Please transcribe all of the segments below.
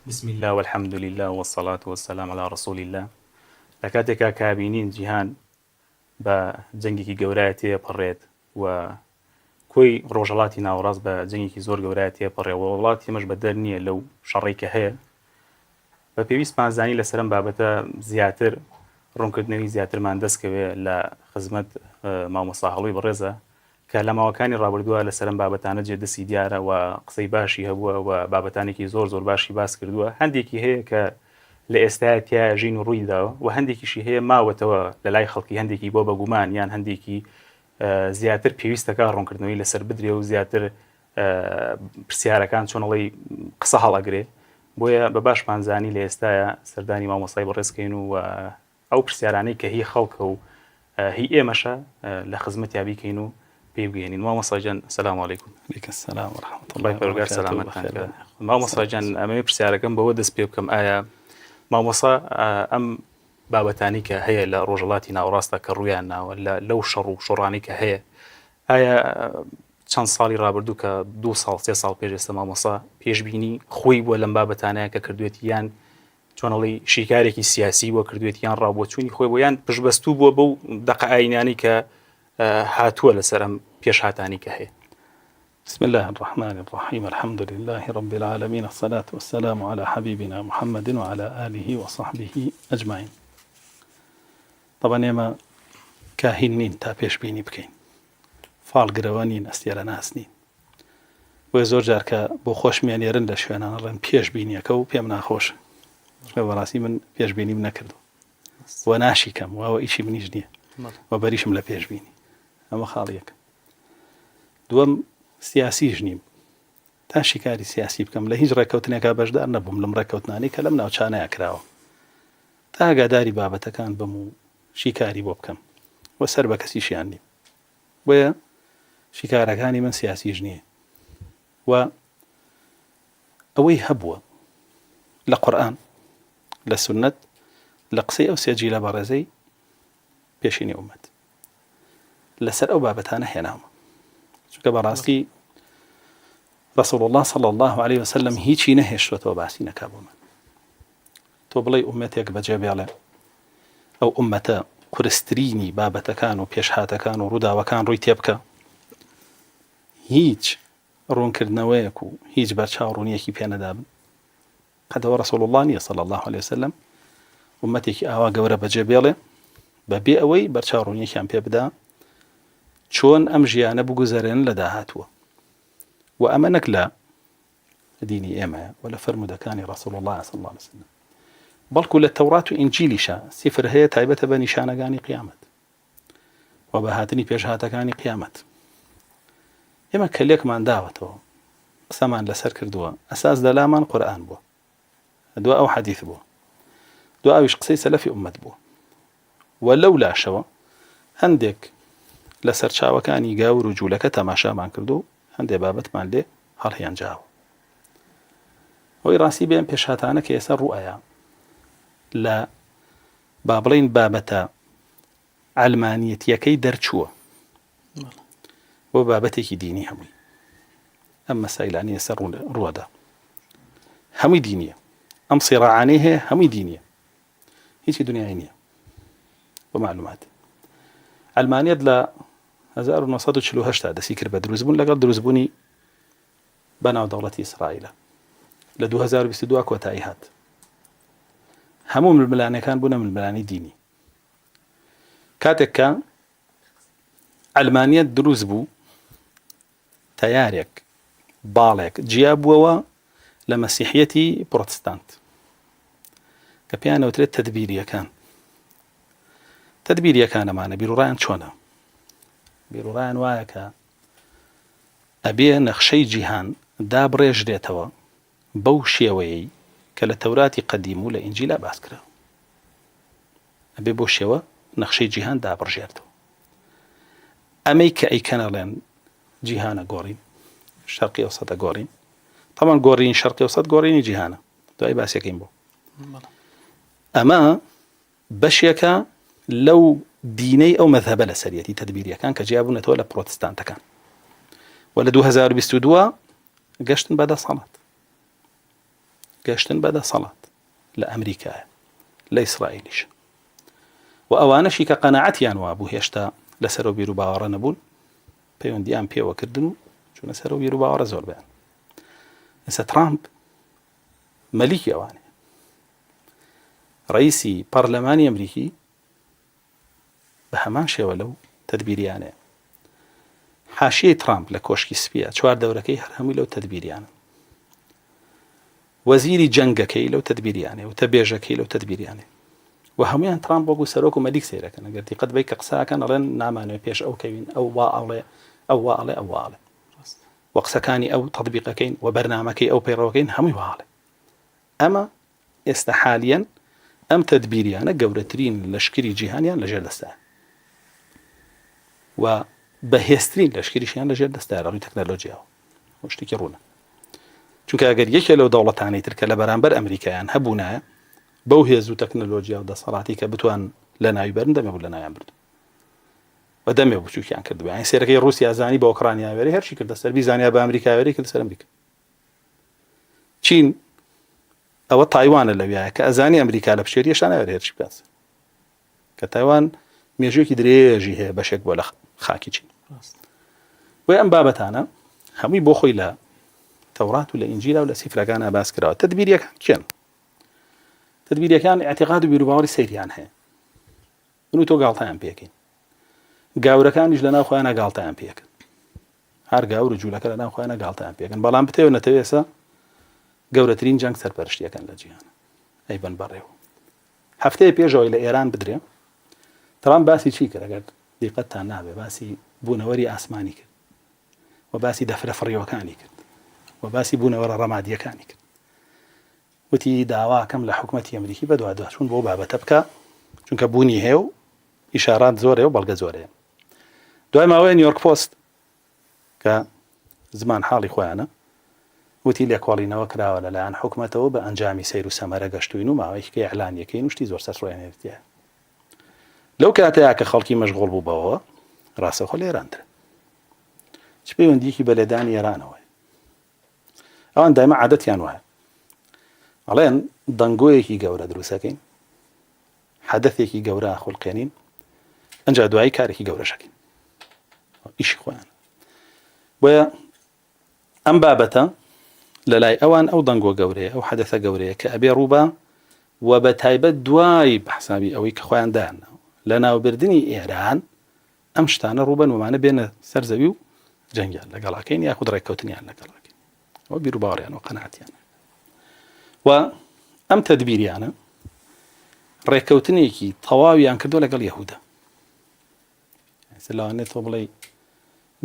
بسم اللە والحمد للە والصلاة والسلام علی رسول اللە لە کاتێکا کە بینین جیهان بە جەنگێکی گەورایە تێپەڕێت و کۆی ڕۆژهەڵاتی ناوەڕاست بە جەنگێکی زۆر گەورایە تێپەڕێ و وڵاتی ئێمەش بەدەر نییە لەو شەڕەی کە هەیە بە پێویستمان زانی لەسەر ئەم بابەتە زیاتر ڕوونکردنەوەی زیاترمان دەستکەوێ لە خزمەت مامۆستا هەڵۆی بەڕێزە کە لە ماوەکانی ڕابردووە لەسەر ئەم بابەتانە جێ دەستی دیارە و قسەی باشی هەبووە و بابەتانێکی زۆر زۆر باشی باس کردووە هەندێکی هەیە کە لە ئێستایا تیایا ژین و ڕووی داوە و هەندێکیشی هەیە ماوەتەوە لە لای خەڵکی هەندێکی بۆ بە گومان یان هەندێکی زیاتر پێویستەکە ڕوونکردنەوەی لەسەر بدرێ و زیاتر پرسیارەکان چۆنەڵی قسە هەڵەگرێ بۆیە بە باشمان زانی لە ئێستایا سەردانی مامۆستای بەڕێزکەین و ئەو پرسیارانەی کە هی خەڵکە و هی ئێمەشە لە خزمەتیا بیکەین و پێی بگەێنین. مامۆستا گیان سلام علیکم. علیک السلام و رحمة الله و پەروەردگار برکاته. سەلامەتتان بەخێر کات. بێن. مامۆستا گیان ئەمەوێ پرسیارەکەم بەوە دەست پێ بکەم ئایا مامۆستا ئەم بابەتانی کە هەیە لە ڕۆژهەڵاتی ناوەڕاستە کە ڕوویان ناوە لە لەو شەڕ و شۆڕانی کە هەیە ئایا چەند ساڵی ڕابردوو کە دو ساڵ سێ ساڵ پێش ئێستا مامۆستا پێشبینی خۆی بووە لەم بابەتانەیە کە کردوێتی یان چۆن ئەڵێی شیکارێکی سیاسی بۆ کردوێتی یان ڕاوبۆچوونی خۆی بۆ یان پشتبەستوو بووە بەو دەقە ئاینانی کە هاتووە لەسەر ئەم پێشهاتانی کە هەیە. بسم الله الرحمن الرحیم الحمد لله رب العالمین الصلاة والسلام علی حبیبنا محمد وعلى آله وصحبه اجمعین طبعا ئێمە کاهین نین تا پێشبینی بکەین فاڵگرەوە نین ئەستێرەناس نین بۆیە زۆر جار کە بۆ خۆشمی ئەنێرن لە شوێنان ئەڵێن پێش بینیەکە و پێم ناخۆشە چونکە بەڕاستی من پێشبینیم نەکردو و ناشیکەم واوە ئیشی منیش نییە و بەریشم لە پێشبینی ئەمە خاڵیەکە دووەم سیاسیش نیم تا شیکاری سیاسی بکەم لە هیچ ڕێککەوتنێکا بەشدار نەبووم لەم ڕێککەوتنانی کە لەم ناوچانەیە کراوە تا ئاگاداری بابەتەکان بم و شیکاری بۆ بکەم و سەر بە کەسیشیان نیم بۆیە شیکارەکانی من سیاسیش نییە و ئەوەی هەبووە لە قورئان لە سوننەت لە قسەی ئەو سێ جیلە بەڕێزەی پێشینی ئومەت لەسەر ئەو بابەتانە هێناومە چونکە بەڕاستی رسول الله صلى الله عليه وسلم هیچی نەهێشتوەتەوە باسی نەکا بۆ من تۆ بڵێی ئوممەتێک بەجێ بێڵێ، ئەو ئوممەتە قورسترینی بابەتەکان و پێشهاتەکان و ڕووداوەکان ڕووی تێبکا، هیچ ڕوونکردنەوەیەک و هیچ بەرچاو ڕوونیەکی پێ نەدابن؟ قەت ئەوە رسول اللە نییە صلی اللە علیە وسلم ئوممەتێکی ئاوا گەورە بەجێ بێڵێ بەبێ ئەوەی بەرچاو ڕوونیەکیان پێ بدا چۆن ئەم ژیانە بگوزەرێن لە داهاتووە و ئەمە نەک لە دینی ئێمەیە و لە فەرموودەکانی ڕسول اللە صلی اللە علیه وسلم بەڵکو لە تەورات و ئینجیلیشا سیفر هەیە تایبەتە بە نیشانەکانی قیامەت و بە هاتنی پێشهاتەکانی قیامەت ئێمە کە لێکمان داوەتەوە قسەمان لەسەر کردووە ئەساس لەلامان قورئان بووە دوا ئەو حەدیث بووە دوا ئەویش قسەی سەلەفی ئومەت بووە و لەو لاشەوە هەندێک لە سەرچاوەکانی گاور و جوولەکە تەماشامان کردو هەندێ بابەتمان لێ هەڵهێنجاوە. ئەوەی ڕاستی بێ ئەم پێشهاتانە کە ئێستا ڕوو ئەیا لە با بڵێین بابەتە عەلمانیەتیەکەی دەرچووە بۆ بابەتێکی دینی هەمووی ئەم مەسایلانی ئێستا ڕووەدا هەمووی دینیە ئەم سیڕاعانەی هەیە هەمووی دینیە هیچی دنیای نییە بۆ معلومات ئەلمانیت لە 1940 تا دەسی کرد بە دروستبوون لەگەڵ دروستبوونی بەناو دەوڵەتی ئیسرائیلە لە 2022 کۆتایی هات هەموو ململانەکان بوونە ململانی دینی کاتێک کە ئەلمانیت دروست بوو تەیارێک، باڵێک، جیا بووەوە لە مەسیحیەتی پرۆتستانت کە پێیان ئەوترێت تەدبیرییەکان. تەدبیرییەکان ئەمانە بیروڕایان چۆنە؟ بیروڕایان وایە کە ئەبێ نەخشەی جیهان دابڕێژرێتەوە بەو شێوەیەی کە لە تەوراتی قەدیم و لە ئینجیلا باس کرا. ئەبێ بەو شێوە نەخشەی جیهان دابڕژێرتەوە. ئەمەی کە ئەیکەن ئەڵێن جیهانە گۆڕین شەرقی ئەوسەتە گۆڕین تەمان گۆڕین شەرقی ئەوسەت گۆڕینی جیهانە دوای باسیەکەین بۆ ئەمە بەشێکە لەو دینەی ئەو مەذهبە لەسەریەتی تدبیریەکان کە جیابوونەتەوە لە پرۆتستانتەکان و لە 2022 گەشتن بە دەسەڵات. گەشتن بە دەسەڵات لە ئەمریکایە لە ئیسرائیلیش و ئەوانەشی کە قەناعەتیان وابوو هێشتا لەسەر ئەو بیروباوەڕە نەبوون پەیوەندیان پێوە کردن و چوونە سەر ئەو بیروباوەڕە زۆربیان ئێستا ترامپ مەلیکی ئەوانەیە ڕئیسی پەرلەمانی ئەمریکی بە هەمان شێوە لەو تدبیریانەیە حاشیەی ترامپ لە کۆشکی سپیە چوار دەورەکەی هەر هەمووی لەو تدبیریانە وەزیری جەنگەکەی لەو تدبیریانەیە وتەبێژەکەی لەو تدبیریانەیە و هەمویان ترامپ وەکو سەرۆک و مەلیک سەیرەکەن ئەگەر دیقەت بەی کە قساکەن ئەڵێن نامانەوێ پێش ئەو کەوین ئەو وا ئەڵێ ئەو وا ئەڵێ ئەو وا ئەڵێ و قسەکانی ئەو تەطبیقەکەین و بەرنامەکەی ئەو پەیڕەوەکەین هەمووی وا ئەڵێ ئەمە ئێستا حالیەن ئەم تەدبیریانە گەورەترین لەشکری جیهانیان لەژێر دەستایە و بەهێزترین لەشکریشیان لەژێر دەستایە لە ڕووی تەکنەلۆجیاوە شتێکی ڕوونە چونکە ئەگەر یەکێ لەو دەوڵەتانەی تر کە لە بەرامبەر ئەمریکایان هەبوونایە بەو هێز و تەکنەلۆجیا و دەسەڵاتی کە بتوان لە ناوی بەرن دەمێ بوو لە ناویان برد و دەمێ بچووکیان کردبوو یانی سێرەکەی ڕووسیا زانی بە ئۆکرانیا وێرەی هەرچی کردە سەر بیزانیا بە ئەمریکا وێرەی کرد سەر ئەمریکا چین ئەوە تایوانە لەویایە کە ئەزانی ئەمریکا لە پشێری هێشتا ناوێرێ هێرشی بکات کە تایوان مێژوویەکی درێژی هەیە بەشێک بۆ لە خاکی چین بۆیە ئەم بابەتانە هەمووی بۆ خۆی لە تەورات و لە ئینجیلا و لە سیفرەکانە باس کراوە تدبیریەکان کێن تدبیریەکان اعتقاد و بیروباوەڕی سەیریان هەیە من و تۆ گاڵتەیان پێکەین گاورەکانیش لەناو خۆیانە گاڵتەیان پێکەن هەر گاور و جوولەکە لەناو خۆیانە گاڵتەیان پێکەن بەڵام بتەوێ نەتەوێ ئێستا گەورەترین جەنگ سەرپەرشتیەکەن لە جیهان ئەیبەن بەڕێوە هەفتەیە پێشەوەی لە ئێران بدرێ ترامپ باسی چی کرد ئەگەر دیقەتتان نابێ باسی بوونەوەری ئاسمانی کرد و باسی دەفرە فڕیوەکانی کرد و باسی بوونەوەرە ڕەمادیەکانی کرد وتی داواکەم لە حکومەتی ئەمریکی بەدواداچوون بۆ بابەتە بکە چونکە بوونی هەیە و ئیشارات زۆرێ و بەڵگە زۆرەیە دوای ماوەیە نیویۆرک پۆست کە زمان حاڵی خۆیانە وتی لێکۆڵینەوە کراوە لەلایەن حکومەتەوە بە ئەنجامی سەیر و سەمەرە گەشتوین و ماوەیەکی کە ئیعلانیەکەین و شتی زۆر سەرسوڕهێنەرتیە لەو کاتەیە کە خەڵکی مەشغوڵ بوو بەوەوە ڕاستەوخۆ لە ئێران درا چ پەیوەندیەکی بە لێدانی ئێرانەوە ئەوان دایمە عادەتیان وایە ئەڵێن دەنگۆیەکی گەورە دروستەکەین حەدەثێکی گەورە خولقێنین ئەجا دوایی کارێکی گەورەشەکەین ئیشی خۆیان بۆیە ئەم بابەتە لە لای ئەوان ئەو دەنگۆ گەورەیە ئەو حەدەثە گەورەیە کە ئەبێ ڕووبا و بە تایبەت دوای بە حسابی ئەوەی کە خۆیان دایان لە ناوبردنی ئێران ئەم شتانە ڕووبەن ومانە بێنە سەر زەوی و جەنگیان لەگەڵاکەین یاخود ڕێککەوتنیان لەگەڵاکەین ئەوە بیروباوەڕیان و قەناعەتیان و ئەم تدبیریانە ڕێککەوتنێکی تەواویان کردو لەگەڵ یەهودا لەوانێت تۆ بڵێ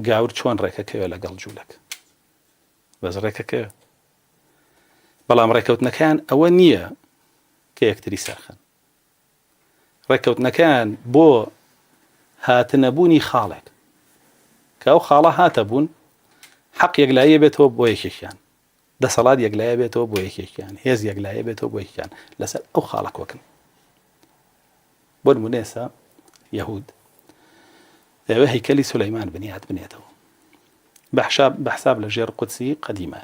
گاور چۆن ڕێکەکەوێ لەگەڵ جوولەک بەس ڕێکەکەوێ بەڵام ڕێککەوتنەکەیان ئەوە نییە کە یەکتری سەرخەن ڕێککەوتنەکەیان بۆ هاتنەبوونی خاڵێک کە ئەو خاڵە هاتە بوون حەق یەکلاییە بێتەوە بۆ یەکێکیان دەسەڵات یەکلایە بێتەوە بۆ یەکێکیان هێز یەکلایە بێتەوە بۆ یەکیان لەسەر ئەو خاڵە کۆکن بۆ نمونە ئێستا یەهود دەیەوێ هەیکەلی سولەیمان بنیات بنێتەوە بە حساب لە ژێر قودسی قەدیمە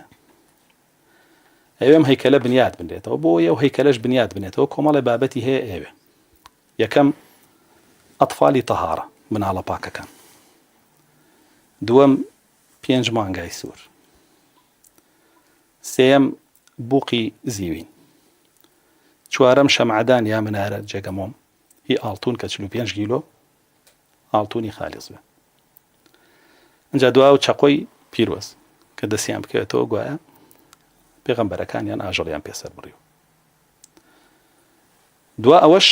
ئەوێ ئەم هەیکەلە بنیات بنرێتەوە بۆ ئەو هەیکەلەش بنیات بنێتەوە کۆمەڵی بابەتی هەیە ئەوێ یەکەم ئەطفالی تەهارە مناڵە پاکەکان دووەم پێنج مانگای سوور سێیەم بوقی زیوین چوارەم شەمعدان یا منارە جێگە مۆم هی ئاڵتون کە 45 کیلۆ ئاڵتونی خالیس بێ ئەجا دوا و چەقۆی پیرۆز کە دەستیان بکەوێتەوە گوایە پێغەمبەرەکانیان ئاژەڵیان پێسەر بڕیوە دوا ئەوەش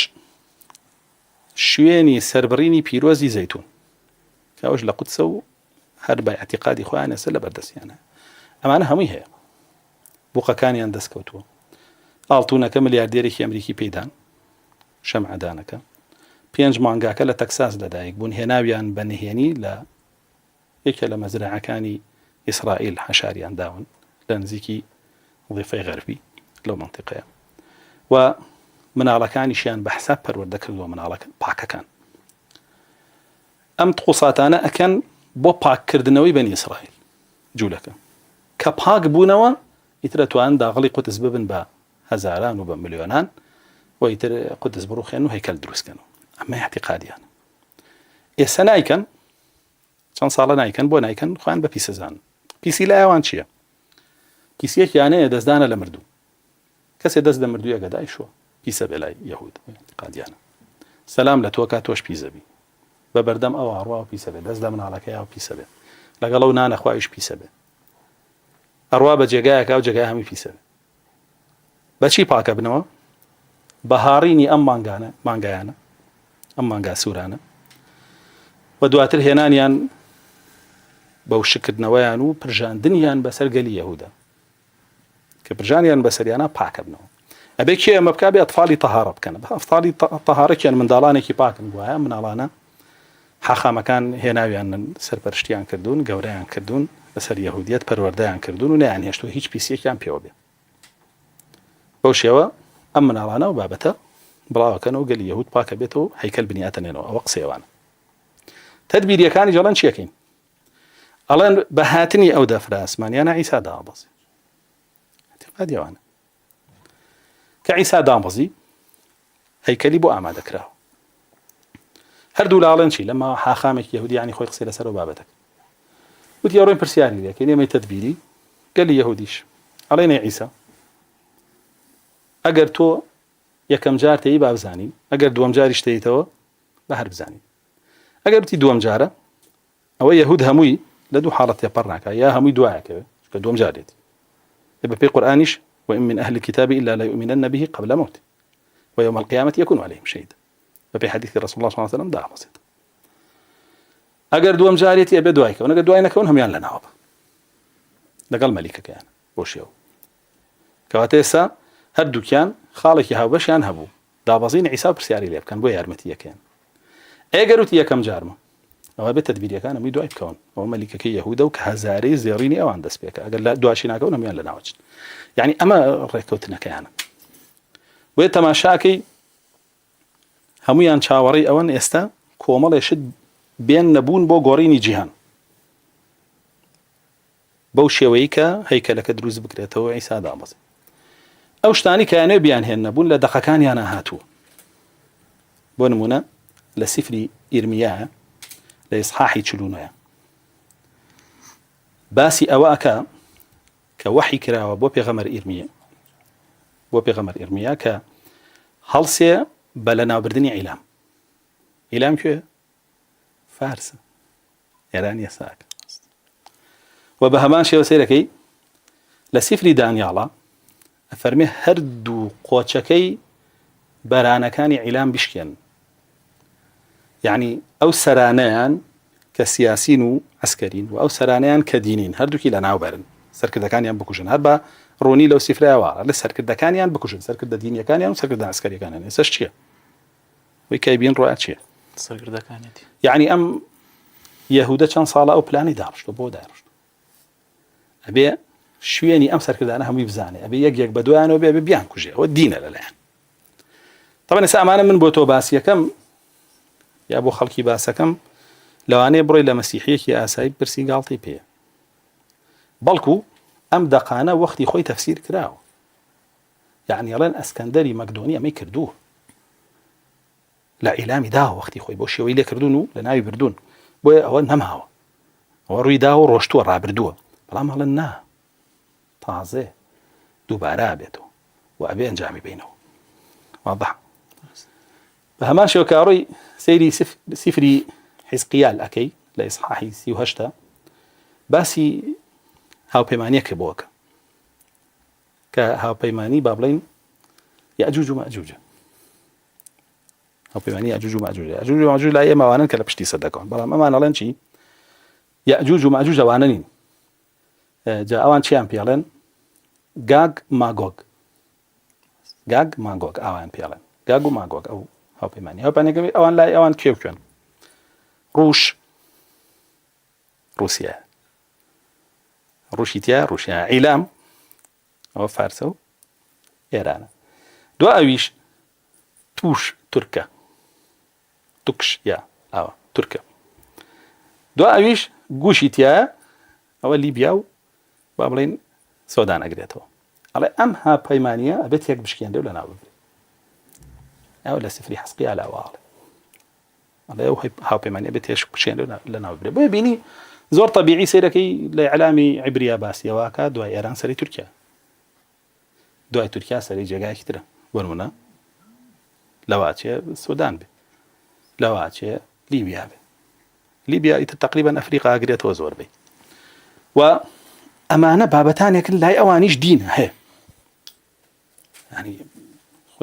شوێنی سربڕینی پیرۆزی زەیتون کە ئەوش لە قودسە و هەر بە ئیعتیقادی خۆیان ئێستا لە بەردەستیانە ئەمانە هەمووی هەیە بوقەکانیان دەست کەوتووە ئاڵتونەکە ملیاردێرێکی ئەمریکی پێدان شەمعدانەکە پێنج مانگاکە لە تەکساس لەدایک بوون هێناویان بە نهێنی لە یەکێ لە مەزرەعەکانی ئیسرائیل حەشاریان داون لە نزیکی ضیفەی غەربی لەو منطقەیە و مناڵەکانیشیان بە حساب پەروەردە کردووە مناڵەکە پاکەکان ئەم تقوساتانە ئەکەن بۆ پاک کردنەوەی بەنی ئیسرائیل، جولەکە، کە پاک بوونەوە. ئیتر ئەتوانن داغڵی قودس ببن بە هەزاران و بە ملیۆنان و ئیتر قودس بڕوخێن و هەیکەل دروست کەن. ئەمە ئیعتیقادیانە. ئێستا نایکەن، چەند ساڵە نایکەن، بۆ نایکەن؟ خۆیان بە پیسە زانن. پیسی لای ئەوان چییە؟ پیسیەکیان هەیە دەستدانە لە مردوو. کەسێ دەست لە مردوویەکە دایشوە پیسە بێ لای یەهود ئیعتیقادیانە. سەلام لە تۆکا تۆش پیسە بی. بە بەردەم ئەوە ڕوا و پیسە بێ دەست لە مناڵەکەیا و پیسە بێ. لەگەڵ ئەو نانە خوایش پیسە بێ. ئەڕوا بە جێگایەکا و جێگای هەمووی پیسە بێ. بە چی پاکە بنەوە؟ بە هاڕینی ئەم مانگانە مانگایانە ئەم مانگا سوورانە و دواتر هێنانیان بە وشکردنەوەیان و پرژاندنیان بەسەر گەلی یەهودا کە پرژانیان بەسەریانە پاکە بنەوە ئەبێ کێ ئەمە بکا بێ ئەتفالی تەهارە بکەن بە ئەفالی تەهارە کێن منداڵانێکی پاکن گوایە مناڵانە حاخامەکان هێناویانن سەرپەرشتیان کردوون گەورەیان کردوون لەسەر یەهودیەت پەروەردەیان کردوون و نەیان هێشتووە هیچ پیسیەکیان پێوە بێ بەو شێوە ئەم مناڵانە و بابەتە بڵاوەکەن و گەلی یەهود پاکە بێتەوە و هەیکەل بنیاتەنێنەوە ئەوە قسەیەوانە تدبیریەکانی جەڵەن چیەکەین ئەڵێن بە هاتنی ئەو دەفرە ئاسمانیانە عیسا دابەزی اعتقادیوانە کە عیسا دابەزی هەیکەلی بۆ ئامادە کراوە. هەردوو لا ئەڵێن چی؟ لەمە حاخامێکی یەهودی یانی خۆی قسەی لەسەر ئەو بابەتە کرد. وتی ئەڕۆین پرسیاری لێکەین ئێمەی تەدبیری گەلی یەهودیش ئەڵێن ئەی عیسا ئەگەر تۆ یەکەم جار تێی با بزانین ئەگەر دووەم جاریش تێیتەوە بە هەر بزانین ئەگەر بتی دووەم جارە ئەوە یەهود هەمووی لە دوو حاڵەت تێپەڕ ناکا یا هەمووی دوایەکەوێ چونکە دووەم جار دێت بە پێی قورئانیش وإن من أهل الكتاب إلا ليؤمنن به قبل موته ويوم القيامة يكون عليهم شهيدا بە پێی حەدیثی رسول الله صلی الله علیه وسلم دابەزێت ئەگەر دووەم جارێتی ئەبێ دوای کەون ئەگەر دوای نەکەون هەموویان لەناوە بە لەگەڵ مەلیکەکەیان بۆ شێوە کەواتە ئێستا هەردووکیان خاڵێکی هاوبەشیان هەبوو دابەزینی عیسا و پرسیاری لێ بکەن بۆ یارمەتییەکەیان. ئەی گەر وتی یەکەم جارمە؟ ئەوا بێ تەدبیریەکان هەمووی دوای بکەون. ئەوە مەلیکەکەی یەهودە و کە هەزارەی زێڕینی ئەوان دەست پێکە. ئەگەر لە دواشی ناکەون هەموویان لەناو ئەچن. یعنی ئەمە ڕێککەوتنەکەیانە. بۆیە تەماشاکەی هەمویان چاوەڕێی ئەوەن ئێستا کۆمەڵێ شت بێن نەبوون بۆ گۆڕینی جیهان. بەو شێوەیەی کە هەیکەلەکە دروست بکرێتەوە عیسا دابەزێ. ئەو شتانەی کە یانەوێ بیانهێننە بوون لە دەقەکانیانا هاتووە. بۆ نموونە لە سیفری ئیرمیایە لە ئیسحاحی 49 باسی ئەوە ئەکا کە وەحی کراوە بۆ پێغەمەر ئیرمیە بۆ پێغەمەر ئیرمیا کە هەڵسێ بە لەناوبردنی عیلام. عیلام کوێ؟ فارسە. ئێران یەساک و بە هەمان شێوە سەیرەکەی لە سیفری دانیاڵە ئەفەرمێ هەردوو قۆچەکەی بەرانەکانی عیلام بشکێن یعنی ئەو سەرانەیان کە سیاسین و ئەسکەرین و ئەو سەرانیان کە دینین هەردووکی لە ناوبەرن سەرکردەکانیان بکوژن هەر بە ڕوونی لەو سیفرایەوە لە سەرکردەکانیان بکوژن سەرکردە دینیەکانیان و سەرکردە ئەسکەریەکانیان ئێسش چییە وی کەی بین ڕۆیا چییە؟ سەرکردەکانیەتی. یەعنی ئەم یەهودە چەند ساڵە ئەو پلانی داڕشتوە بۆ داڕشتوە ئەبێ شوێنی ئەم سەرکردانە هەمووی بزانێ ئەبێ یەک یەک بە دوایانەوە بێ بیان کوژێ ئەوە دینە لەلایەن طبعا ئێستا ئەمانە من بۆ تۆ باسیەکەم یا بۆ خەڵکی باسەکەم لەوانەیە بڕۆی لە مەسیحیەکی ئاسایی پرسی گاڵتەی پێ بەڵکو ئەم دەقانە وەختی خۆی تەفسیر کراوە یەعنی ئەڵێن ئەسکەندەری مەکدۆنی ئەمەی کردووە لە ئیلامی داوە وەختی خۆی بۆ شێوەی لێ کردوون و لە ناوی بردوون بۆیە ئەوە نەماوە ئەوە ڕووی داوە ڕۆشتووە ڕابردووە بەڵام ئەڵێن نا تازێ دووبارە بێتەوە و ئەبێ ئەنجامی بینەوە واضح بە هەمان شێوە کاڕۆی سەیری سفری حزقیال ئەەکەی لە ئیسحاحی 38 باسی هاوپەیمانیەکە بۆکە کە هاوپەیمانی با بڵێین یەئجوج و مەئجوجە هاوپەیمانی یەئجوج و مەئجوج یەئجوج و مەئجوج لای ئێمە ئەوانەن کە لە پشتی سەر دەکەون بەڵام ئەمان ئەڵێن چی یەئجوج و مەئجوج ئەوانە نین جا ئەوان چیان پێڵێن گاگ ماگۆگ گاگ ماگۆگ ئاوان پێڵێن گاگ و ماگۆگ ئەو هاوپەیمانی هاوپەیمانەکە ئەوان لای ئەوان کوێ کوێن ڕوش ڕوسیا ڕوشی تیا ڕوسیا ئیلام ئەوە فارسە و ئێرانە دو ئەویش توش تورکە توکش یا ئاوە تورکە دو ئەویش گوشی تایە ئەوە لیبیا و با بڵین سۆدان ئەگرێتەوە. ئەڵێ ئەم هاپەیمانییە ئەبێ تێک بشکێنرێ و لەناو ببرێ. ئەو لە سفری حەسقیا لە ئەوە ئەڵێ. ئەڵێ ئەو هاوپەیمانییە بێ تێش بشکێنرێ و لەناو ببرێ. بۆیە بینی زۆر تەبیعی سەیرەکەی لە ئیعلامی عیبریا باسی ئەوە ئەکا دوای ئێران سەری تورکیا. دوای تورکیا سەری جێگایەکی ترە. بۆ نموونە لەوە ئەچێ سودان بێ. لەوە ئەچێ لیبیا بێ. لیبیا ئیتر تەقریبەن ئەفریقا ئەگرێتەوە زۆربەی و ئەمانە بابەتانێکن لای ئەوانیش دینە هەیە ینی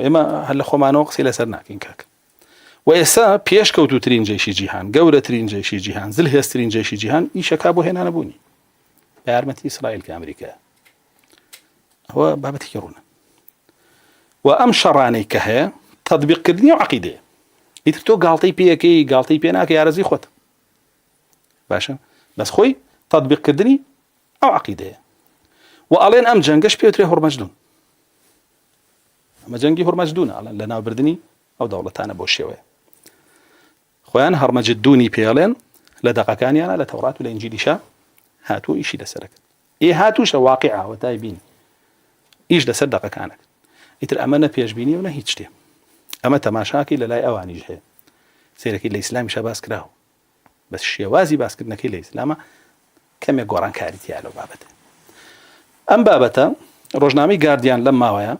ئێمە هەر لە خۆمانەوە قسەی لەسەر ناکەین کاک و ئێستا پێش کەوتوترین جێشی جیهان گەورەترین جێشی جیهان زل هێزترین جێشی جیهان ئیشەکە بۆ هێنانە بوونی بە یارمەتی ئیسرائیل کە ئەمریکا ئەوە بابەتێکی ڕوونە و ئەم شەڕانەی کە هەیە تەطبیقکردنی و عقیدەیە ئیتر تۆ گاڵتەی پێەکەی گاڵتەی پێ ناکە یارەزی خۆت باشە بەس خۆی تەطبیقکردنی ئەو عقیدەیە و ئەڵێن ئەم جەنگەش پێوترێ هۆرمەجدون ئەمە جەنگی هۆرمەجدونە ئەڵێن لە ناوبردنی ئەو دەوڵەتانە بۆ شێوەیە خۆیان هەرمەجدونی پێڵێن لە دەقەکانیانە لە تەورات و لە ئینجیلیشا هاتوو ئیشی لەسەرەکەن ئێ هاتووشە واقیعە ئەوەتای بینی ئیش لەسەر دەقەکانە ئیتر ئەمە نە پێشبینی و نە هیچ شتێ ئەمە تەماشاکەی لە لای ئەوانیش هەیە سێرەکەی لە ئیسلامیشا باس کراوە بەس شێوازی باسکردنەکەی لە ئیسلامە کەمێک گۆڕانکاری تیا لەو بابەتە ئەم بابەتە ڕۆژنامەی گاردیان لەم ماوەیە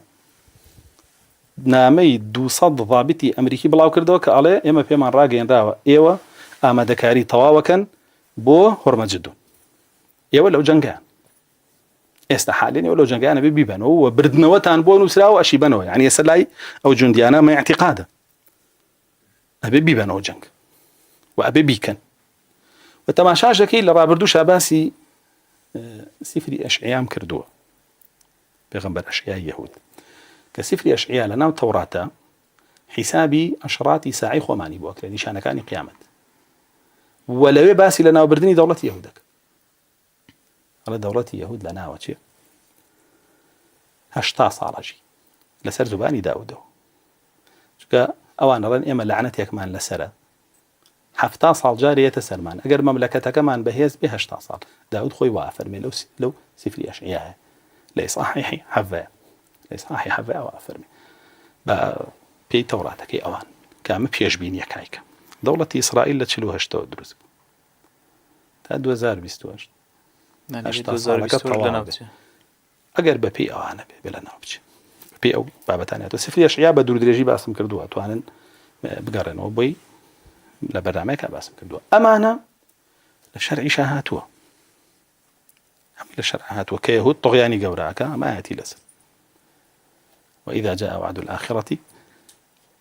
نامەی 200 ضابطی ئەمریکی بڵاو کردەوە کە ئەڵێ ئێمە پێمان ڕاگەیەنراوە ئێوە ئامادەکاری تەواوەکەن بۆ هۆرمەجدون ئێوە لەو جەنگەیان ئێستا حالێن ئێوە لەو جەنگیانە بێ بیبەنەوە و بردنەوەتان بۆ نووسراوە ئەشی بەنەوە یعنی ئێستا لای ئەو جوندیانە مە اعتقادە ئەبێ بیبەنەوە جەنگ و ئەبێ بیکەن و تەماشاش دەکەی لە ڕابردوو شاباسی سفری ئەشعیام کردووە پێغەمبەر ئەشعیای یەهود کە سفری ئەشعیا لە ناو تەوراتە حیسابی ئەشراتی ساعی خۆمانی بۆ کرێ نیشانەکانی قیامەت و لەوێ باسی لە ناوبردنی دەوڵەتی یەهودەکە ئەڵێ دەوڵەتی یەهود لە ناوە چێ 80 ساڵەژی لەسەر زوبانی داودەوە چونکە ئەوان ئەڵێن ئێمە لەعنەتێکمان لەسرە 70 ساڵ جارێ یەتە سەرمان ئەگەر مەملەکەتەکەمان بەهێز بێ 80 ساڵ داود خۆی وا ئەفەرمێ لەو لەو سفری ئەشعیایە لە ئیسحاحی حەڤەیە لە ئیسحاحی حەڤەیە وا ئەفەرمێ بە پێی تەوراتەکەی ئەوان کە ئەمە پێشبینیەکایکە دەوڵەتی ئیسرائیل لە 48ەوە دروست بوو تا 2028 ساڵەکە تەواو بێ. ئەگەر بە پێی ئەوانە بێ بێ لەناو بچێ پێی ئەو بابەتانە تۆ سفری ئەشعیا بە دوور درێژی باسم کردووە توانن بگەڕێنەوە بۆی لە بەرنامەیەکە باسم کردووە ئەمانە لە شەرعیشا هاتووە ئەم لە شەرع هاتووە کە یەهود طغیانی گەوراکە ئەمە ئاەتی لەسەر وإذا جاء وعد الآخرة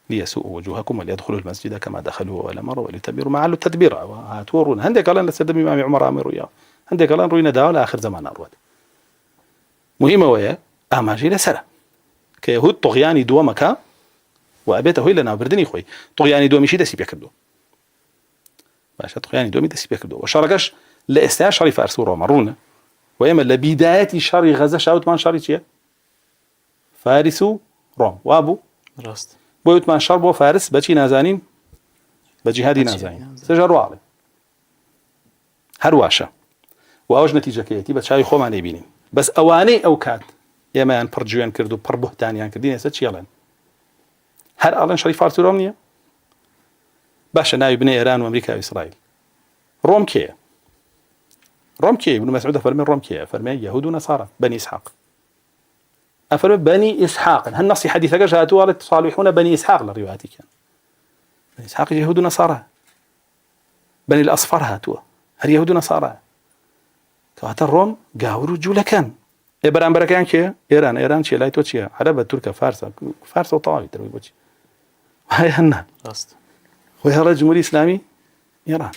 ليسوءوا وجوهكم وليدخلوا المسجد كما دخلوه أول مرة وليتبروا ما علوا تدبيرا هاتووە ڕوون هەندێک ئەڵێن لە سەردەمی ئیمامی عومەر ئامێ ڕوویاوە هەندێک ئەڵێن ڕووی نەداوە لە ئاخر زەمانە ڕوات مهم ئەوەیە ئاماژەی لەسەرە کە یەهود طغیانی دووەمەکە و ئەبێتە هۆی لەناوبردنی خۆی طغیانی دووەمیشی دەستی پێکردووە باشە طغیانی دووەمی دەستی پێکردووە و شەڕەکەش لە ئێستا شەڕی فارس و ڕۆمە ڕوونە و ئێمە لە بیدایەتی شەڕی غەزە شاوتمان شەڕی چییە فارس و ڕۆم وابوو ڕاست بۆ وتمان شەڕ بۆ فارس بەچی نازانین بە جیهادی نازانین سێژە ڕواڵێ هەر واشە و ئەوش نەتیجەکەیەتی بە چاوی خۆمان نەیبینین بەس ئەوانەی ئەو کات ئێمەیان پڕ جوێن کرد و پڕ بهتانیان کردین ئێستا چیڵێن هەر ئەڵێن شەڕی فارس و ڕۆم نییە باشە ناوی بنێ ئێران و ئەمریکا و ئیسرائیل ڕۆم کێیە ڕۆم کێ ابن مسعود فەرمی ڕۆم کێیە فەرمی یهود و نەصارا بەنی ئیسحاق ئەفەرمێ بەنی ئیسحاقن هەر نەسی حەدیثەکەش هاتووە ئەڵێ تصالحون بەنی ئیسحاق لە ڕیواتیکیان بەنی ئیسحاق یهود و نەصارا بەنی الأصفر هاتووە هەر یهود و نەصارا کەواتە ڕۆم گاور و جوولەکەن ئێ بەرامبەرەکەیان کێ ئێران ئێران چیە لای تۆ چییە عەرەبە تورکە فارسە فارسە و تەواوی تر بۆچی وایە نا ڕاست خۆی هەڵێ جمهوری ئیسلامی ئێران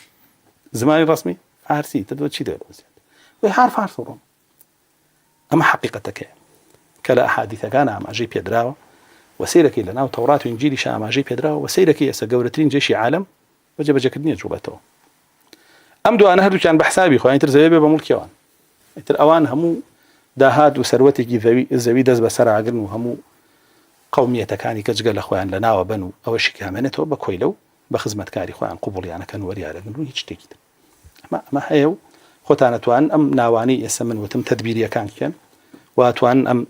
زمانی ڕسمی فارسی تر چی دەێت خۆی هەر فارس و ڕۆم ئەمە حەقیقەتەکەیە کە لە ئەحادیثەکان ئاماژەی پێدراوە و سەیرەکەی لە ناو تەورات و ئینجیلیش ئاماژەی پێدراوە و سەیرەکەی ئێستا گەورەترین جێشی عالەم بە جێبەجێکردنی جوڵێتەوە ئەم دوانە هەردووکیان بە حسابی خۆیان تر زەوی بێ بە مڵکیەوان ئیتر ئەوان هەموو داهات و سەروەتێکی زەوی زەوی دەست بەسەر ئاگرن و هەموو قومیەتەکانی کە جگە لە خۆیان لە ناوە بن و ئەوەشی کە هەمێنێتەوە بە کۆیلە و بە خزمەتکاری خۆیان قوبوڵیانەکەن وەریارەگرن و هیچ شتێکی تر ئەمە ئەمە هەیە و خۆتان ئەتوانن ئەم ناوانەی ئێستا من وتم تەدبیریەکان کێن. و ئەتوانن ئەم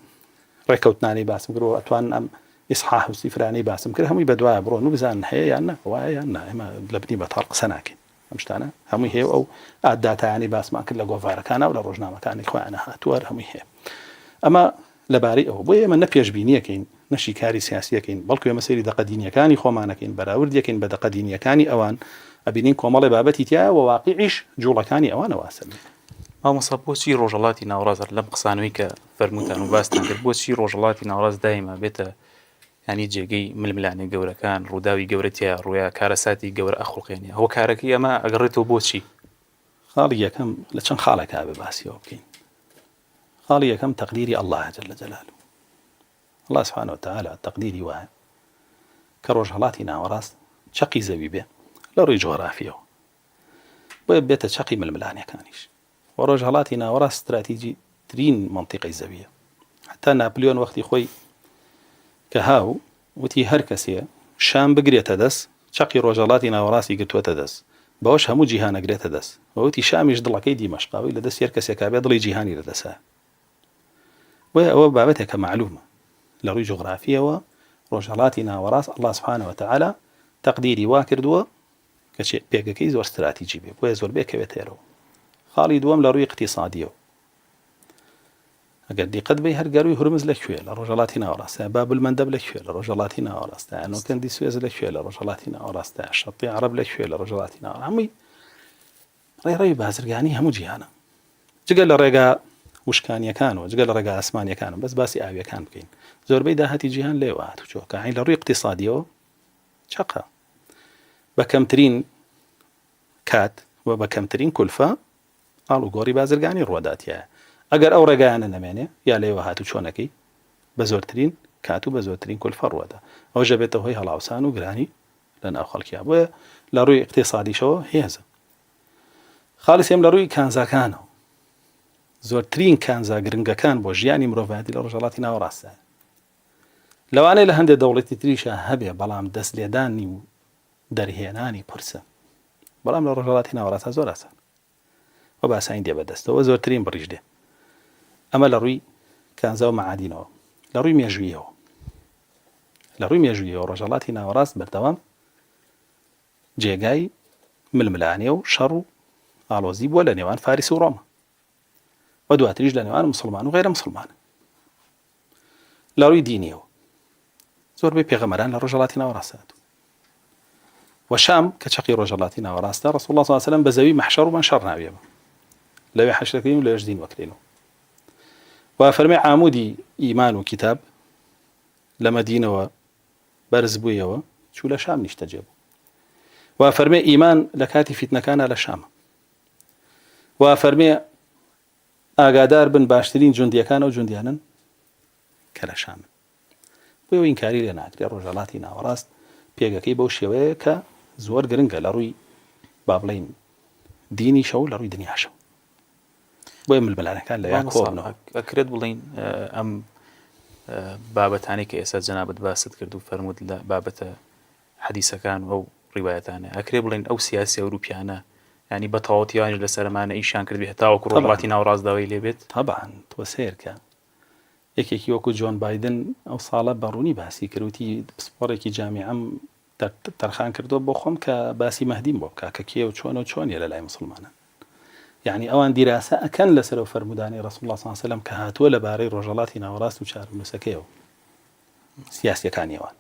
ڕێکەوتنانەی باسم کرد و ئەتوانن ئەم ئیسحاح و سیفرانەی باسم کرد هەمووی بەدوایە بڕۆن و بزانن هەیە یان نا وایە یان نا ئێمە لە بنی بەتاڵ قسە ناکەین ئەم شتانە هەمووی هەیە و ئەو داتایانەی باسمان کرد لە گۆڤارەکانە و لە ڕۆژنامەکانی خۆیانە هاتووە هەر هەمووی هەیە ئەمە لەبارەی ئەوە بۆیە ئێمە نە پێشبینیەکەین نە شیکاری سیاسیەکەین بەڵکو ئێمە سەیری دەقە دینیەکانی خۆمانەکەین بەراوردیەکەین بە دەقە دینیەکانی ئەوان ئەبینین کۆمەڵێ بابەتی تیایە و واقیعیش جوڵەکانی ئەوانە واسەلمێنێ. مامۆستا بۆچی ڕۆژهەڵاتی ناوەڕاست هەر لەم قسانەوەی کە فەرمووتان و باستان کرد بۆچی ڕۆژهەڵاتی ناوەڕاست دایما بێتە ینی جێگەی ململانێ گەورەکان ڕووداوی گەورە تیا ڕوویا کارەساتی گەورە ئەخوڵقێنێ هۆکارەکەی ئەمە ئەگەڕێتەوە بۆچی؟ خاڵی یەکەم لە چەند خاڵێکا بێ باسی ئەوە بکەین خاڵی یەکەم تەقدیری اللە جل جلالە اللە سبحانە وتعالی تەقدیری وایە کە ڕۆژهەڵاتی ناوەڕاست چەقی زەوی بێ لە ڕووی جۆغرافیەوە بۆیە بێتە چەقی ململانێکانیش و ڕۆژهەڵاتی ناوەڕاست ستراتیجی ترین مەنتیقەی زەویە حتا ناپلیۆن وەختی خۆی کە هاو وتی هەر کەسێ شام بگرێتە دەست چەقی ڕۆژهەڵاتی ناوەڕاستی گرتووەتە دەست بەوەش هەموو جیهان ئەگرێتە دەست و وتی شامیش دڵەکەی دیمەشقە ئەوەی لە دەستی هەر کەسێکا بێ دڵی جیهانی لە دەسە بۆیە ئەوە بابەتێکە مەعلومە لە ڕووی جوغرافیەوە ڕۆژهەڵاتی ناوەڕاست اللە سبحانە وتعالی تەقدیری وا کردووە کە پێگەکەی زۆر ستراتیجی بێ بۆیە زۆر بێکەوێتە ئێرەوە خاڵی دووەم لە ڕووی اقتصادیەوە ئەگەر دیقەت بەی هەر گەرووی هورمز لە کوێ لە ڕۆژهەڵاتی ناوەڕاستە بابولمەندەب لە کوێ لە ڕۆژهەڵاتی ناوەڕاستە نۆکەندی سوێز لە کوێ لە ڕۆژهەڵاتی ناوەڕاستە شەتی عەرەب لە کوێ لە ڕۆژهەڵاتی ناوەڕاست هەمووی ڕێڕەوی بازرگانی هەموو جیهانە جگە لە ڕێگا وشکانیەکان و جگە لە ڕێگا ئاسمانیەکان بەس باسی ئاویەکان بکەین زۆربەی داهاتی جیهان لێوە هاتوچۆکە عین لە ڕووی اقتصادیەوە چەقە بە کەمترین کات و بە کەمترین کولفە ئاڵوگۆڕی بازرگانی ڕوەدا تیایە ئەگەر ئەو ڕێگایانە نەمێنێ یا لێوە هاتوچۆ نەکەی بە زۆرترین کات و بە زۆرترین کولفە ڕوەدا ئەوەش دەبێتە هۆی هەڵاوسان و گرانی لە ناو خەڵکیا بۆیە لە ڕووی ئیقتیسادیشەوە هێزە. خاڵی سێم لە ڕووی کانزاکانەوە زۆرترین کانزا گرنگەکان بۆ ژیانی مرۆڤایەتی لە ڕۆژهەڵاتی ناوەڕاستدایە. لەوانەیە لە هەندێک دەوڵەتی تریشا هەبێ بەڵام دەست لێدانی و دەرهێنانی قورسە. بەڵام لە ڕۆژهەڵاتی ناوەڕاستدا زۆر ئاسانە. و بە ئاسانی دێ بەدەستەوە زۆرترین بڕیش دێ. ئەمە لە ڕووی کانزا و مەعادینەوە. لە ڕووی مێژوویەوە لە ڕووی مێژوویەوە ڕۆژهەڵاتی ناوەڕاست بەردەوام جێگای ململانێ و شەڕ و ئاڵۆزی بووە لە نێوان فارس و ڕۆما و دواتریش لە نێوان مسلمان و غەیرە مسلمان. لە ڕووی دینیەوە زۆربەی پێغەمبەران لە ڕۆژهەڵاتی ناوەڕاست هاتوون و شام کە چەقی ڕۆژهەڵاتی ناوەڕاستە ڕسول الله صلی الله علیه و سلم بە زەوی مەحشەر و مەنشەر ناویە بە لەوێ حەشر دەکرین و لەوێش دین وەکرێنەوە و فەرمی عامودی ئیمان و کتاب لە مەدینەوە بەرز بوویەوە چوو لە شام نیشتەجێ بوو و فەرمێ ئیمان لە کاتی فیتنەکانە لە شامە و فەرمێ ئاگادار بن باشترین جوندیەکان ئەو جوندیانەن کە لە شامن. بۆیە ئینکاری لێ ناکرێ ڕۆژهەڵاتی ناوەڕاست پێگەکەی بەو شێوەیە کە زۆر گرنگە لە ڕووی با بڵێین دینیشەوە و لە ڕووی دنیاشەوە. بۆیە ململانەکان لەوێ کۆبنەوە. ئەکرێت بڵێین ئەم بابەتانەی کە ئێستا جەنابت باست کرد و فەرمووت لە بابەتە حەدیسەکان و ئەو ڕیوایەتانە ئەکرێ بڵێین ئەو سیاسی ئەوروپیانە یانی بە تەواوەتی ئەوانیش لەسەر ئەمانە ئیشیان کردبێ هەتاوەکو ڕۆژهەڵاتی ناوەڕاست داوای لێ بێت؟ تەبعەن تۆ سەیرکە یەکێکی وەکو جۆن بایدن ئەو ساڵە بە ڕوونی باسی کرد وتی پسپۆڕێکی جامیعەم تەرخان کردووە بۆ خۆم کە باسی مەهدیم بۆ بکا کە کێ و چۆن و چۆنیە لە لای موسڵمانان یعنی ئەوان دیراسە ئەکەن لەسەر ئەو فەرموودانەی ڕەسوڵ اللە صلی اللە علیه وسلم کە هاتووە لەبارەی ڕۆژهەڵاتی ناوەڕاست و چارەنووسەکەیەوە سیاسیەکانی ئەوان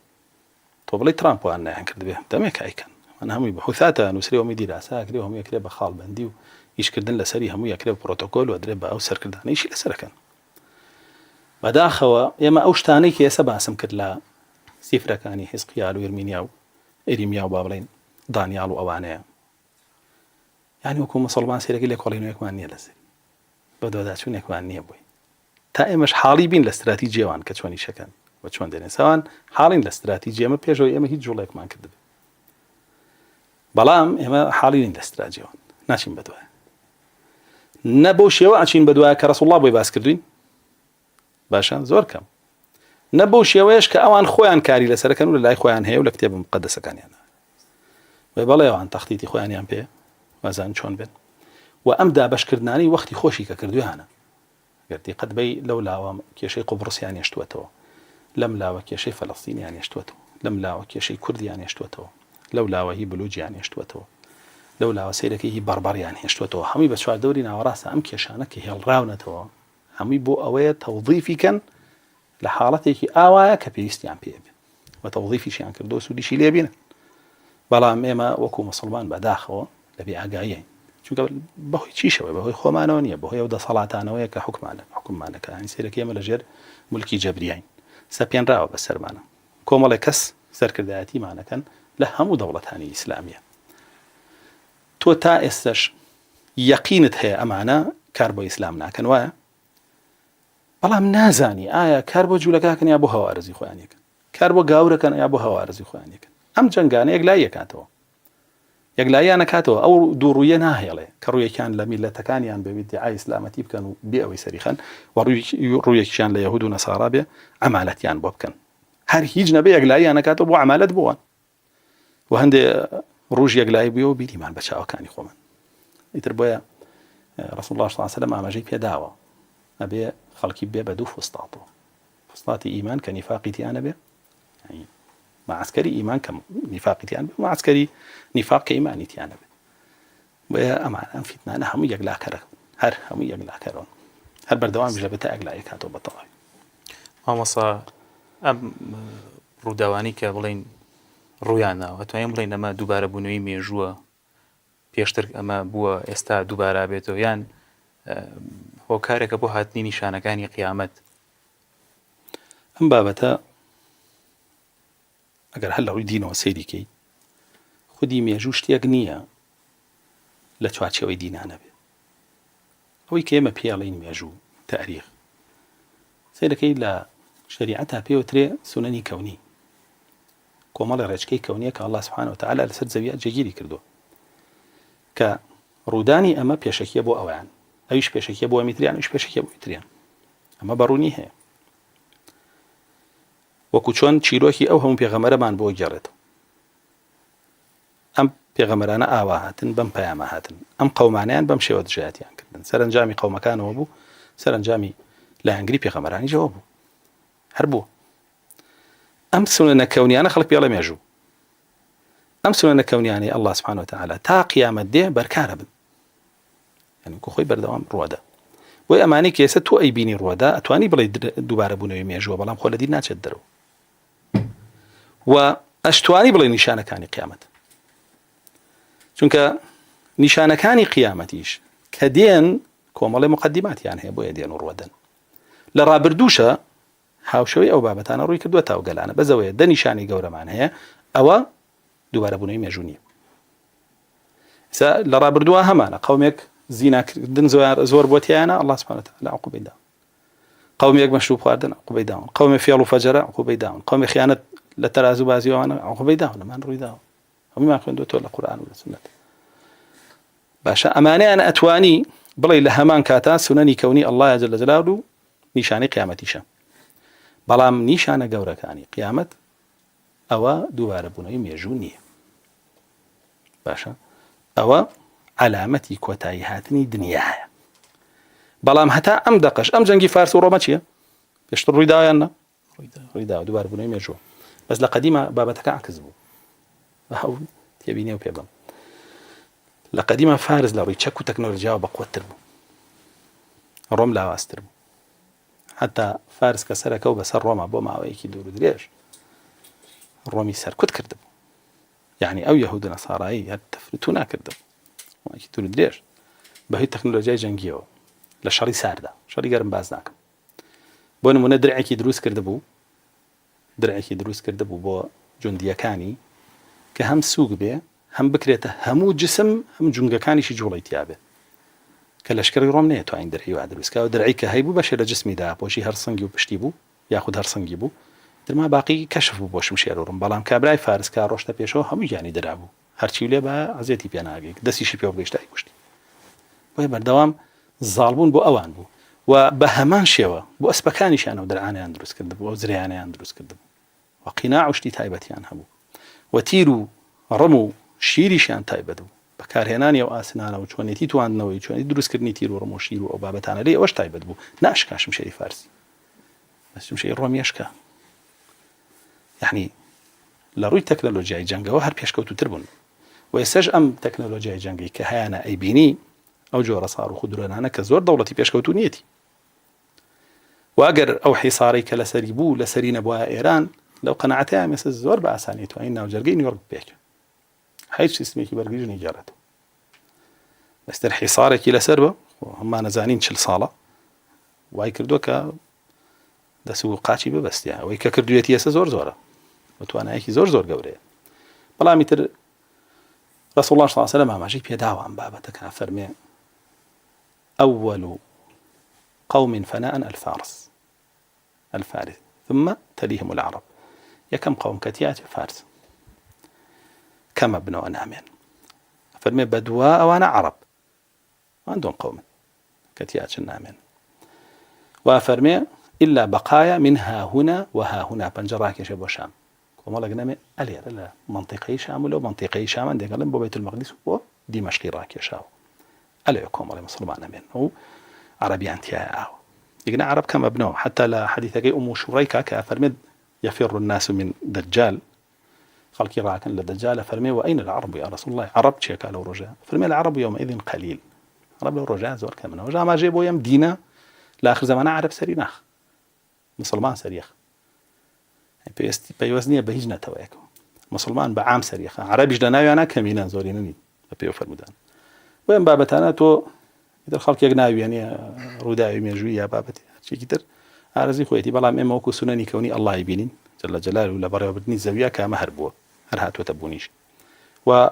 تۆ بڵێی ترامپ وان نەیان کردبێ دەمێکە ئەیکەن ئەوانە هەمووی بحوثاتە نووسرێ هەمووی دیراسە ئەکرێ هەمووی ئەکرێ بە خاڵبەندی و ئیشکردن لەسەری هەمووی ئەکرێ بە پرۆتۆکۆل و ئەدرێ بە ئەو سەرکردانە ئیشی لەسەر ئەکەن بەداخەوە ئێمە ئەو شتانەی کە ئێستا باسم کرد لە سیفرەکانی حزقیال و ئرمینیا و ئەریمیا و با بڵێین دانیال و ئەوانەیە یعنی وەکو مسلمان سێرەکی لێکۆڵینەوەیەکمان نییە لەسەری بەدواداچوونێکمان نییە بۆی تا ئێمەش حاڵی بین لە ستراتیجی ئەوان کە چۆن ئیشەکەن و چۆن دێنێ ساوان حاڵین لە ستراتیجی ئێمە پێشەوەی ئێمە هیچ جوڵێکمان کردبێ بەڵام ئێمە حاڵی نین لە ستراتیجی ئەوان ناچین بەدوای نە بەو شێوە ئەچین بەدوای کە ڕسوڵ الله بۆی باس کردوین باشە زۆر کەم نە بەو شێوەیەش کە ئەوان خۆیان کاری لەسەرەکەن و لە لای خۆیان هەیە و لە کتێبە مقدسەکانیان وێ بەڵێ ئەوان تەختیتی خۆیانیان پێ وازان چۆن بێن و ئەم دابەشکردنانەی وەختی خۆشی کە کردویانە. گەر دیقەت بەی لەو لاوە کێشەی قوبڕسیان هێشتووەتەوە، لەم لاوە کێشەی فەلەستینیان هێشتووەتەوە، لەم لاوە کێشەی کوردیان هێشتووەتەوە، لەو لاوە هی بلوجیان هێشتووەتەوە، لەو لاوە سەیرەکەی هی بەڕبەڕیان هێشتووەتەوە، هەمووی بە چواردەوری ناوەڕاستە ئەم کێشانە کە هێڵراونەتەوە هەمووی بۆ ئەوەیە تەوزیفی کەن لە حاڵەتێکی ئاوایە کە پێویستیان پێ بێ و تەوزیفیشیان کردو سوودیشی لێ بینن. بەڵام ئێمە وەکو موسڵمان بەداخەوە لە بێ ئاگاییین چونکە بەهۆی چیشەوە بەهۆی خۆمانەوە نییە بەهۆی ئەو دەسەڵاتانەوەیە کە حکومانە حکوممانەکە هەنی سەیرەکە ئێمە لەژێر ملکی جەبریین سەپێنراوە بەسەرمانە کۆمەڵێک کەس سەرکردایەتیمانەکەن لە هەموو دەوڵەتانی ئیسلامیە تۆ تا ئێستش یەقینت هەیە ئەمانە کار بۆ ئیسلام ناکەن وایە بەڵام نازانی ئایا کار بۆ جوولەکەکەن یا بۆ هەوارزی خۆیان یەکەن کار بۆ گاورەکەن یا بۆ هەوارزی خۆیان یەکەن ئەم جەنگانە یەکلایی یەکاتەوە یەکلاییان ئەکاتەوە ئەو دووڕوویە ناهێڵێ کە ڕوویەکیان لە میللەتەکانیان بێ ئیدعای ئیسلامەتی بکەن و بێ ئەوەی سەری خەن و ڕوویەکیشیان لە یەهود و نەسارا بێ عەمالەتیان بۆ بکەن هەر هیچ نەبێ یەکلاییان ئەکاتەوە بۆ عەمالەت بۆوان و هەندێ ڕوژ یەکلایی بووە و بینیمان بە چاوەکانی خۆمان ئیتر بۆیە رسول الله صلی الله علیه و سلم ئاماژەی پێداوە ئەبێ خەڵکی بێ بە دوو فستاتەوە فستاتی ئیمان کە نیفاقی تیانە بێ معسکەری ئیمان کە نیفاقی تیان بێ معسکەری نیفاق کە ئیمانی تیان نەبێ بۆیە ئەمان ئەم فیتنانە هەموو یەکلاکەرە هەر هەموو یەکلاکەرەوە هەر بەردەوام لە بێتە ئەگلایی کاتەوە بە تەواوی. مامۆسا ئەم ڕووداوانی کە بڵین ڕوویان ناوە توانین بڵین ئەمە دووبارە بوونەوەی مێژووە پێشتر ئەمە بووە ئێستا دووبارە بێتەوە یان هۆکارێکە بۆ هاتنی نیشانەکانی قیامەت؟ ئەم بابەتە ئەگەر هەر لە ڕووی دینەوە سەیری کەی خودی مێژوو شتێک نییە لە چوارچێوەی دینا نەبێ ئەوەی کە ئێمە پێڵین مێژوو تاریخ سەیرەکەی لە شەریعەتا پێوترێ سونەنی کەونی کۆمەڵی ڕێچکەی کەونیە کە الله سبحانه وتعالى لەسەر زەویە جێگیری کردووە کە ڕوودانی ئەمە پێشەکیە بۆ ئەویان ئەویش پێشەکیە بۆ ئەمیتریان ئەویش پێشەکیە بۆ ئیتریان ئەمە بەڕوونی هەیە وەکو چۆن چیرۆکی ئەو هەموو پێغەمەرەمان بۆ گێڕێتەوە ئەم پێغەمەرانە ئاوا هاتن بەم پەیامە هاتن ئەم قەومانیان بەم شێوە دژایەتیان کردن سەرنجامی قەومەکانەوە بوو سەرنجامی لایەنگری پێغەمەرانی جەوە بوو هەر بوو ئەم سوننە کەونیانە خەڵک پێڵێ مێژوو ئەم سوننە کەونیانەی اللە سبحانە وتعالی تا قیامەت دێ بەرکارە بن یعنی وەکو خۆی بەردەوام ڕوەدا بۆی ئەمانەی کە ئێستا تۆ ئەیبینی ڕوەدا ئەتوانی بڵێ دووبارە بوونەوەی مێژووە بەڵام خۆ لە دین ناچێت دەرەوە و ئەشتوانی بڵێ نیشانەکانی قیامەت چونکە نیشانەکانی قیامەتیش کە دێن کۆمەڵی مقدماتیان هەیە بۆیە دێن و ڕوەدەن لە ڕابردووشە هاوشێوەی ئەو بابەتانە ڕووی کردووەتە ئەو گەلانە، بەس ئەوەیە دە نیشانەی گەورەمان هەیە، ئەوە دووبارەبوونەوەی مێژوو نییە. ئێستا لە ڕابردووە هەمانە قەومێک زیناکردن زۆر بۆ تیانە الله سبحانه وتعالى عقوبەی داون قومێک مەشروب خواردن عقوبەی داون قومێ فێڵ و فەجەرە عقوبەی داون قومێ خیانەت لە تەرازوو بازیوانە عقوبەی داون ئەمان ڕووی داون هەموومان خوێندووەتەوە لە قورئان و لە سوننەت باشە ئەمانەیان ئەتوانی بڵێ لە هەمان کاتا سونەنی کەونی اللە جل جلاله نیشانەی قیامەتیشە بەڵام نیشانە گەورەکانی قیامەت ئەوە دووبارە بوونەوەی مێژوو نییە باشە ئەوە علامەتی کۆتایی هاتنی دنیاە بەڵام هەتا ئەم دەقەش ئەم جەنگی فارس و ڕۆمە چییە پێشتر ڕووی داوایان نا ڕوویداوە دووبارە بوونەوەی مێژووە بەس لە قەدیمە بابەتەکە عکس بوو ئەو تێبینی و پێ بم لە قەدیمە فارس لە ڕووی چەک و تەکنۆلژیاوە بەقوەتتر بوو ڕۆم لاوازتر بوو حتا فارس کە سەرەکە و بەسەر ڕۆما بۆ ماوەیەکی دوور و درێژ ڕۆمی سەرکوت کردبوو یعنی ئەو یەهود و نەسارایی هەر تەفرتو ناکردبوو ماوەیەکی دوور و درێژ بەهۆی تەکنۆلۆژیای جەنگیەوە لە شەڕی ساردا شەڕی گەرم باز ناکەم بۆ نمونە درعێکی دروست کردبوو درعێکی دروست کردبوو بۆ جوندیەکانی کە هەم سوک بێ هەم بکرێتە هەموو جسم هەم جونگەکانیشی جوڵەی تیابێ کە لەشکری ڕۆم نەیەتوانی درعی وا دروست کا و درعی کە هەیبوو بەشێ لە جسمی داپۆشی هەر سنگی و پشتی بوو یاخود هەر سنگی بوو ترما باقی کەشف بوو بۆ شمشێر و ڕم بەڵام کابرای فارس کە ڕۆشتە پێشەوە هەموو گیانی درابوو هەرچی لێ با عەزێتی پێ ناگەی دەستیشی پێوە بگەیشتە ئەیکوشتی بۆیە بەردەوام زاڵبوون بۆ ئەوان بوو و بە هەمان شێوە بۆ ئەسپەکانیشیان ئەو دەرعانەیان دروست کردبوو ئەو زرێیانەیان دروست کردبوو و قیناع و شتی تایبەتیان هەبوو و تیر و ڕم و شیریشیان تایبەت بوو. بەکارهێنانی ئەو ئاسنانە و چۆنێتی تواندنەوەی چۆنێتی دروستکردنی تیر و ڕم و شیر و ئەو بابەتانە لێی ئەوەش تایبەت بوو ناشکا شمشێری فارسی بەس شمشێری ڕۆمی ئەشکا یعنی لە ڕووی تەکنەلۆژیای جەنگەوە هەر پێشکەوتوتر بوون و ئێستاش ئەم تەکنەلۆژیای جەنگی کە هەیانە ئەیبینی ئەو جۆرە ساروخ و درۆنانە کە زۆر دەوڵەتی پێشکەوتوو نیەتی و ئەگەر ئەو حیسارەی کە لەسەری بوو لەسەری نەبوایە ئێران لەو قەناعەتەیان ئێستا زۆر بە ئاسانی توانین ناوجەرگەی نیویۆرک بپێکن هیچ سیستمێکی بەرگریش نەیگێڕێتەوە بەستەر حیسارێکی لەسەر بە هەمانەزانین چل ساڵە وای کردووە کە دەست و قاچی ببەستێ ئەوەی کە کردوێتی ئێستا زۆر زۆرە و توانایەکی زۆر زۆر گەورەیە بەڵامی تر رسول الله صلی الله علیه وسلم ئاماژەی پێداوە ئەم بابەتەکە فەرمێ أول قوم فناء الفارس الفارس ثم تليهم العرب یەکەم قەوم کە تیا ئەچێ فارس کەمە بنەوە نامێن فەرمێ بەدوا ئەوانە عەڕەب ئەوان دوم قەومن کە تیا ئەچن نامێن وا فەرمێ إلا بقايا من هاهنا وهاهنا پەنجە ڕاکێشێ بۆ شام کۆمەڵێک نەمێ ئەلێرە لە مەنتیقەی شام و لەو مەنتیقەی شام هەندێک ئەڵێن بۆ بەیت المەقدیس و بۆ دیمەشقی ڕاکێشاوە ئەلەوێ کۆمەڵی مسلمان ئەمێن و عەرەبیان تیایە ئاوە یەکنە عەرەب کەم ئەبنەوە حتا لە حەدیثەکەی ئوم شوڕیکا کە ئەفەرمێت يفر الناس من دجال خەڵکی ڕاکەن لە دەجال فەرمێ وأين العرب يا رسول الله عەرەب چێکا لەو ڕۆژە فەرمێ العرب يومئذ قليل عەرەب لەو ڕۆژە زۆر کەمنەوە ئاماژەیە بۆ ئەم دینە لە آخر زەمانە عەرەب سەری ناخ مسلمان سەریەخ پێویستی پەیوەست نییە بە هیچ نەتەوەیەکەوە مسلمان بە عام سەریەخە عەرەبیش لە ناویانە کەمینە زۆرینە نین بە پێ فەرمودان بۆ ئەم بابەتانە تۆ ئیتر خەڵکێک ناویێنێ ڕووداوی مێژووی یا بابەتی هەرچێکی تر ئارەزوی خۆیەتی بەڵام ئێمە وەکو سونەنی کەونی ئەڵڵای بینین جل جلال لە بەڕێوەبردنی زەویە کە ئەمە هەر بووە هەر هاتووەتە بوونیش و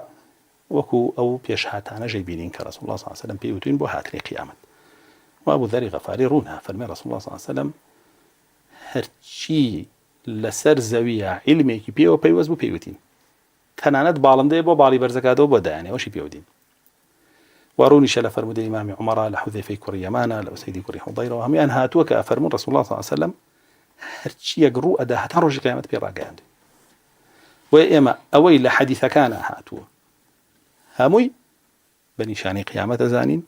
وەکو ئەو پێشهاتانەش ئەیبینین کە رسول اللە صلی اللە علیە وسلم پێی وتوین بۆ هاتنی قیامەت و ئەبو ذەری غەفاری ڕوونە فەرمی رسول اللە صلی اللە علیە وسلم هەرچی لەسەر زەویە عیلمێکی پێوە پەیوەست بوو پێی وتین تەنانەت باڵندەیە بۆ باڵی بەرزەکاتەوە بۆ دایانێ ئەوشی پێ وتین و ڕوونیشە لە فەرموودەی ئیمامی عومەڕا لە حوزەیفەی کوڕی یەمانە لە ئوسەیدی کوڕی حوضەیرەوە هەموویان هاتووە کە ئەفەرموون رسول اللە صلی اللە علیە وسلم هەرچیەک ڕوو ئەدا هەتا ڕۆژی قیامەت پێ ڕاگەیاندوین بۆیە ئێمە ئەوەی لە حەدیثەکانا هاتووە هەمووی بە نیشانەی قیامەت ئەزانین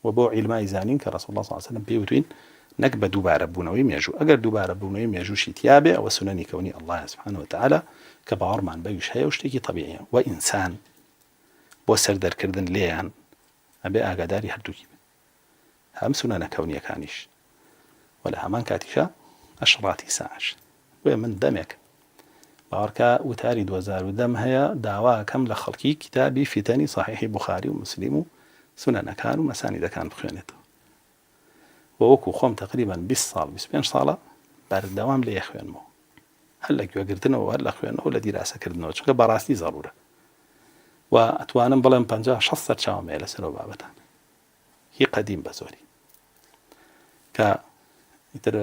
و بۆ عیلمای زانین کە رسول الله صلی الله علیه وسلم پێی وتوین نەک بە دووبارە بوونەوەی مێژوو ئەگەر دووبارە بوونەوەی مێژووشی تیابێ ئەوە سونەنی کەونی اللە سبحانه وتعالی کە باوەڕمان بەویش هەیە و شتێکی طبیعیە و ئینسان بۆ سەر دەرکردن لێیان ئەبێ ئاگاداری هەردووکی بێ هەم سونەنە کەونیەکانیش و لە هەمان کاتیشا ئەشڕاتی ساعەش بۆیە من دەمێک باوەڕکە وتاری 2010 هەیە داواکەم لە خەڵکی کتابی فیتەنی صحیحی بوخاری و مسلیم و سونەنەکان و مەسانیدەکان بخوێنێتەوە و وەکو خۆم تقریبا 20 ساڵ 25 ساڵە بەردەوام لێ خوێنمەوە هەر لە گوێگرتنەوە هەر لە خوێندنەوە لە دیراسەکردنەوە چونکە بەڕاستی زەڕورە و ئەتوانم بڵێم 50 60 سەرچاوم هەیە لەسەر ئەو بابەتانە هی قەدیم بە زۆری کە ئیتر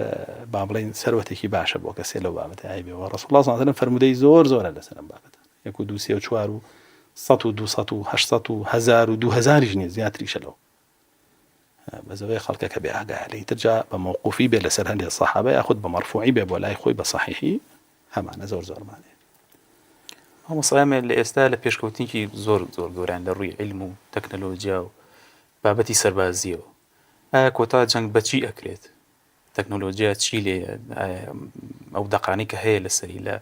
با بڵێین سەروەتێکی باشە بۆ کەسێ لەو بابەتە هەیبێ و ڕسول الله صلی الله علیه و سلم فەرموودەی زۆر زۆرە لەسەر ئەم بابەتە یەک و دوو سێ و چوار و سەد و دوو سەد و هەشت سەد و هەزار و دوو هەزاریش نییە زیاتریشە لەو بەزەوەی خەڵکەکە بێ ئاگایە لێی تر جا بە مەوقوفی بێ لەسەر هەندێک سەحابە یاخود بە مەرفوعی بێ بۆ لای خۆی بە سەحیحی هەمانە زۆر زۆرمان هەیە. مامۆستا ئێمە لە ئێستا لە پێشکەوتنێکی زۆر زۆر گەوران لە ڕووی عیلم و تەکنەلۆجیا و بابەتی سەربازیەوە ئایا کۆتا جەنگ بەچی ئەکرێت تەکنۆلۆجیا چی لێ ئەو دەقانی کە هەیە لەسەری لە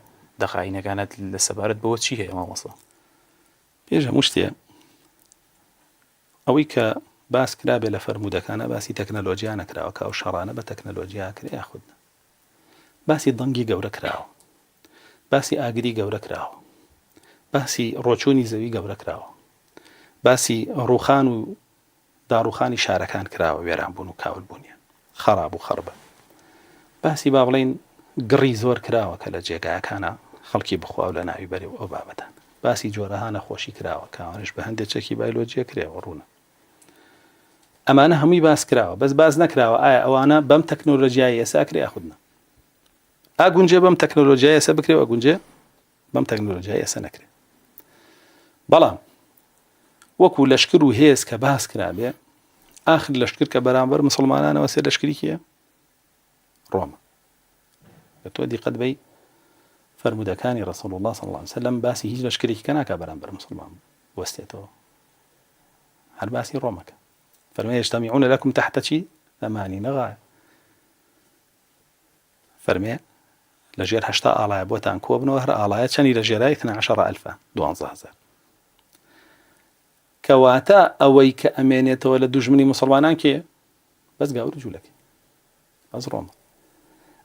دەقاینەکانت لە سەبارەت بەوە چی هەیە مامۆستا؟ پێش هەموو شتێ ئەوەی کە باس کرابێ لە فەرموودەکانا باسی تەکنەلۆجیا نەکراوە کە ئەو شەڕانە بە تەکنەلۆجیا ئەکرێ یاخود نا. باسی دەنگی گەورە کراوە. باسی ئاگری گەورە کراوە. باسی ڕۆچوونی زەوی گەورە کراوە. باسی ڕووخان و داڕووخانی شارەکان کراوە وێران بوون و کاول بوونیان. خەراب و خەڕبە. باسی با بڵێین گڕی زۆر کراوە کە لە جێگاکانا خەڵکی بخوا و لە ناوی بەرێ و ئەو بابەتانە. باسی جۆرەها نەخۆشی کراوە کە ئەوانەش بە هەندێ چەکی بایلۆجیە کرێ و ڕوونە. ئەمانە هەمووی باس کراوە بەس باس نەکراوە ئایا ئەوانە بەم تەکنۆلۆژیای ئێستا ئەکرێ یاخود نا. ئەگونجێ بەم تەکنۆلۆژیای ئێستا بکرێ و ئەگونجێ بەم تەکنۆلۆژیای ئێستا نەکرێ. بەڵام وەکو لەشکر و هێز کە باس کرابێ ئاخر لەشکر کە بەرامبەر مسلمانانەوە سێ لەشکری کێ ڕۆمە کە تۆ دیقەت بەی فەرموودەکانی رسول الله صلی الله علیه وسلم باسی هیچ لەشکرێکی کە ناکا بەرامبەر مسلمان بوەستێتەوە. هەر باسی ڕۆمەکە فەرمێ یجتمعون لكم تحت چی ثمانین غایە فەرمێ لە ژێر 80 ئاڵایە بۆتان کۆبنەوە هەر ئاڵایە چەنی لە ژێرای 12 ئەلفە 12000 کەواتە ئەوەی کە ئەمێنێتەوە لە دوژمنی موسڵمانان کێیە؟ بەس گاور و جوولەکە، بەس ڕۆما.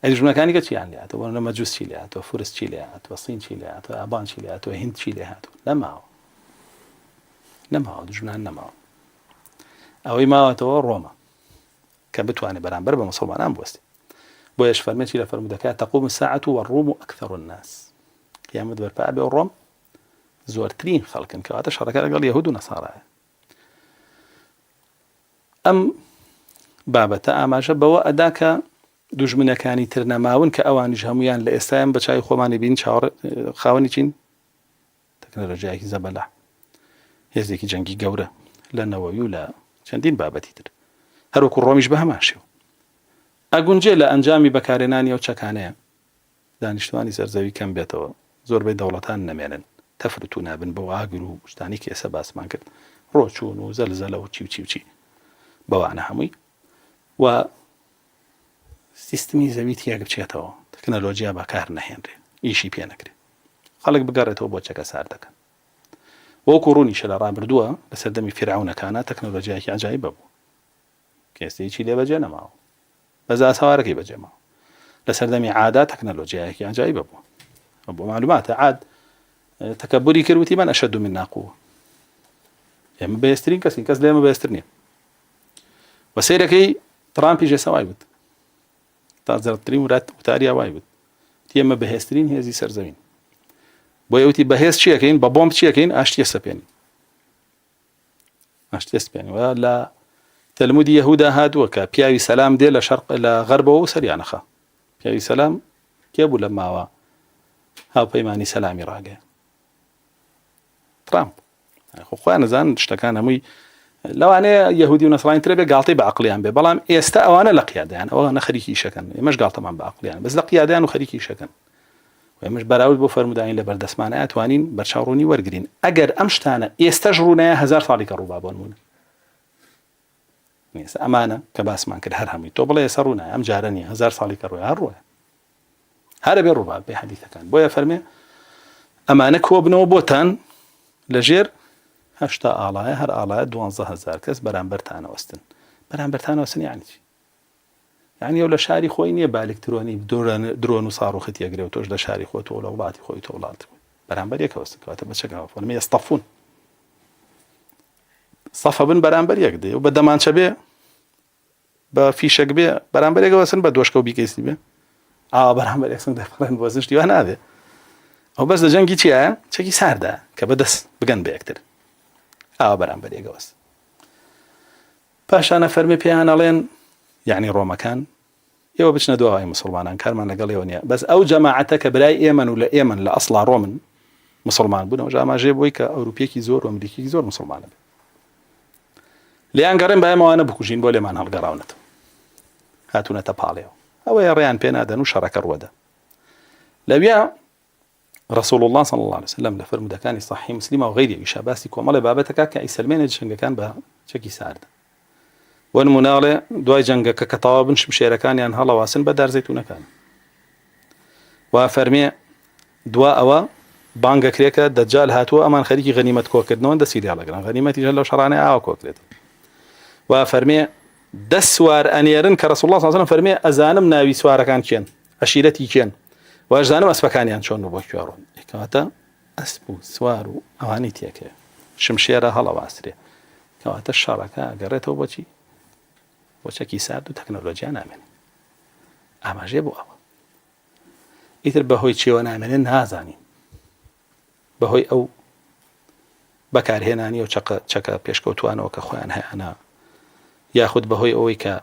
ئەی دوژمنەکانی کە چیان لێ هاتووە؟ بۆ مەجوس چی لێ هاتووە؟ فورس چی لێ هاتووە؟ سین چی لێ هاتووە؟ ئابان چی لێ هاتووە؟ هند چی لێ هاتووە؟ نەماوە، نەماوە، دوژمنان نەماوە. ئەوەی ماوەتەوە ڕۆما کە بتوانێت بەرامبەر بە مسلمانان بوەستێ. بۆیەش فەرمێ چی لە فەرموودەکە تقوم الساعة والروم أكثر الناس قیامەت بەرپا بێ و ڕۆم زۆرترین خەڵکن کەواتە شەڕەکە لەگەڵ یەهود و نەسارایە ئەم بابەتە ئاماژە بەوە ئەدا کە دوژمنەکانی تر نەماون کە ئەوانیش هەمویان لە ئێستایان بە چای خۆمانی بین چاوەڕ خاوەنی چین تەکنەلۆژیایەکی زەبەلا هێزێکی جەنگی گەورە لە نەوەوی و لە چەندین بابەتی تر هەروەکو ڕۆمیش بە هەمان شێوە ئەگونجێ لە ئەنجامی بەکارێنانی ئەو چەکانەیە دانیشتوانی سەر زەوی کەم بێتەوە، زۆربەی دەوڵەتان نەمێنن، تەفر و تونا بن بەو ئاگر و شتانەی کە ئێستا باسمان کرد، ڕۆچوون و زەلزەلە و چی و چی و چی بەوانە هەمووی و سیستمی زەوی تێک بچێتەوە، تەکنەلۆجیا بەکار نەهێنرێ، ئیشی پێ نەکرێ، خەڵک بگەڕێتەوە بۆ چەکە ساردەکان. وەکو ڕوونیشە لە ڕابردووە لە سەردەمی فیرعەونەکانا تەکنەلۆجیایەکی عەجایب بوو. کە ئێستا هیچی لێ بەجێ نەماوە بەس ئاسەوارەکەی بەجێ ماوە لە سەردەمی عادا تەکنەلۆجیایەکی عجایبە بوو بۆ معلوماتە عاد تەکەبوری کرد وتی من ئەشەد منا قووە ئێمە بەهێزترین کەسین کەس لێمە بەهێزتر نییە و سەیرەکەی ترامپیش ئێستا وای وت تازەترین ورات وتاریا وای وت ئێمە بەهێزترین هێزی سەرزەوین بۆ یوتی بەهێز چیەکەین بە بۆمب چیەکەین ئاشتیە سەپێنین ئاشتیە سپێنی و لە تەلمودی یەهودا هاتووە کە پیاوی سەلام دێ لە شەرق لە غەربەوە و سەریانەخە پیاوی سەلام کێ بوو لە ماوە هاوپەیمانی سەلامی ڕاگەیان ترامپ خۆ خۆیان نەزان شتەکان هەمووی لەوانەیە یهودی و نەسرانی ترە بێ گاڵتەی بە عقلیان بێ بەڵام ئێستا ئەوانە لە قیادیان ئەوانە خەریکی ئیشەکەن ئێمەش گاڵتەمان بە عقلیان بەس لە قیادیان و خەریکی ئیشەکەن ئێمەش بەراورد بۆ فەرموودانی لەبەر دەستمانە ئەتوانین بەرچاوڕوونی وەرگرین ئەگەر ئەم شتانە ئێستەش ڕوونایە هەزار ساڵی کە ڕووبا بۆ نموونە ئێستا ئەمانە کە باسمان کرد هەر هەمووی تۆ بڵێ ئێستا ڕوونایە ئەم جارە نییە هەزار ساڵی کە ڕووە هەر ڕووە هەرە بێ ڕووبا بێ حەدیثەکان بۆیە فەرمێ ئەمانە کۆبنەوە بۆتان لەژێر 80 ئاڵایە هەر ئاڵایە 12000 کەس بەرامبەرتانەوەستن بەرامبەرتانەوەستن یعنی چی یانی ئەو لە شاری خۆی نییە بە ئەلکترۆنی درۆن و ساڕۆخی تێگرێ و تۆش لە شاری خۆت و لە وڵاتی خۆی تۆ وڵاتی خۆی بەرامبەر یەک هەوەستن کەواتە بە چەکەوە فەرمی یەستەفون سەفە بن بەرامبەر یەک دێ و بە دەمانچە بێ بە فیشەک بێ بەرامبەر یەکەوە سن بە دۆشکە و بیکەیسی بێ ئاوا بەرامبەر یەکسن دەپەڕێن بۆ زشتی وا نابێ ئەو بەس لە جەنگی چییە چەکی ساردە کە بەدەست بگەن بە یەکتر ئاوا بەرامبەر یەکەوەست پاشان ئەفەرمێ پێیان ئەڵێن، یەعنی ڕۆمەکان، ئێوە بچنە دواوە ئەی موسڵمانان کارمان لەگەڵ ئێوە نییە، بەس ئەو جەماعەتە کە برای ئێمەن و لە ئێمەن لە ئەسڵا ڕۆمن موسڵمان بوون، ئەوەش ئاماژەیە بۆی کە ئەوروپییەکی زۆر و ئەمریکییەکی زۆر موسڵمان ئەبێ. لێیان گەڕێن با ئێمە ئەوانە بکوژین بۆ لێمان هەڵگەڕاونەتەوە هاتوونەتە پاڵێەوە. ئەوەیە ڕێیان پێ نادەن و شەڕەکە ڕووەدا. لەویا رسول اللە صلی اللە علیە وسلم لە فەرموودەکانی صحیح مسلمە و غیری ئەویشا باسی کۆمەڵێ بابەت ئەکا کە ئەیسەلمێنێت جەنگەکان بە چەکی ساردە بۆ نموونە ئەڵێ دوای جەنگەکە کە تەواو بن شمشێرەکانیان هەڵەواسن بە دار زەیتونەکان وا فەرمێ دوا ئەوە بانگەکرێکە دەجال هاتووە ئەمان خەریکی غەنیمەت کۆکردنەوە دەستی لێ هەڵەگرن غەنیمەتیش هەر لەو شەڕانەی ئاوا کۆکرێت وا فەرمێ دە سوار ئەنێرن کە رسول الله صلی الله علیه و سلم فەرمێ ئەزانم ناوی سوارەکان کێن عەشیرەتی کێن واشزانم ئەسپەکانیان چۆن و بۆ کوێ ڕۆن کەواتە ئەسپ و سوار و ئەوانەی تێکەوێ شمشێرە هەڵەواسرێ کەواتە شەڕەکە گەڕێتەوە بۆچی بۆ چەکی سارد و تەکنەلۆجیا نامێنێ ئاماژەیە بۆ ئەوە ئیتر بەهۆی چیەوە نامێنێ نازانین بەهۆی ئەو بەکارهێنانی ئەو چەقە چەکە پێشکەوتوانەوە کە خۆیان هەیانە یاخود بەهۆی ئەوەی کە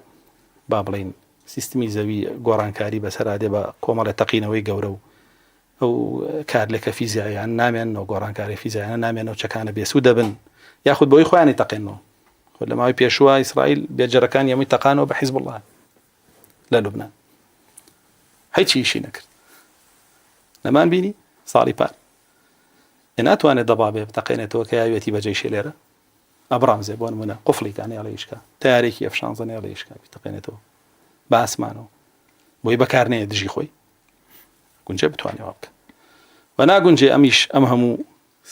با بڵین سیستمی زەوی گۆڕانکاری بەسەرا دێ بە کۆمەڵێ تەقینەوەی گەورە و ئەو کارلێکە فیزیایان نامێنەوە گۆڕانکاری فیزیایانە نامێنەوە چەکانە بێسوو دەبن یاخود بۆی خۆیانی تەقێنەوە خۆ لە ماوەی پێشووە ئیسرائیل بێجەرەکانی ئەمەی تەقانەوە بە حیزب الله لە لوبناان هیچی ئیشی نەکرد نەمان بینی ساڵی پار ئێ ناتوانێت دەبابێ بتەقێنێتەوە کە یاویەتی بەجێشێ لێرە. ئەبرامزێ بۆ نمونە قفڵی کا نێڵێ ئیشکا تارێکی ئەف شانزە نێڵێ ئیشکا بیتەقێنێتەوە بە ئاسمانەوە بۆی بەکار نەیە دژی خۆی گونجێ بتوانێ وا بکە و ناگونجێ ئەمیش ئەم هەموو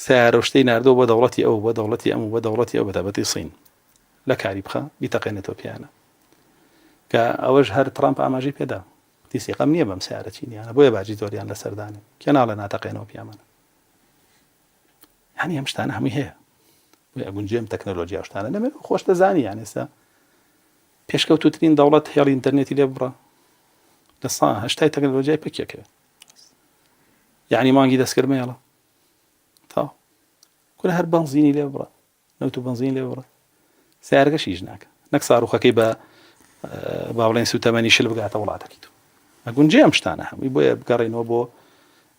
سیارە و شتەی ناردەوە بۆ دەوڵەتی ئەو بۆ دەوڵەتی ئەم و بۆ دەوڵەتی ئەو بەتابەتی سین لە کاری بخە بیتەقێنێتەوە پیانە کە ئەوەش هەر ترامپ ئاماژەی پێدا وتی سیقەم نییە بەم سیارە چینیانە بۆیە باجی زۆریان لەسەردانێ کێ ناڵێ ناتەقێنەوە پیامانە یعنی ئەم شتانە هەمووی هەیە بۆیە ئەگونجێم تەکنەلۆژیا شتانە نەمێن خۆش دەزانی یان ئێستا پێشکەوتوترین دەوڵەت هێڵی ئینتەرنێتی لێ بڕە لە سا هەشتای تەکنەلۆژیای پەکێکەوە یعنی مانگی دەستکرد مێڵە تا کورە هەر بەنزینی لێ بڕە نەوت و بەنزین لێ بڕە سیارەکەش ئیش ناکە نەک ساروخەکەی بە با بڵێن سوتەمەنی شل بگاتە وڵاتەکەی تو ئەگونجێ ئەم شتانە هەمووی بۆیە بگەڕێنەوە بۆ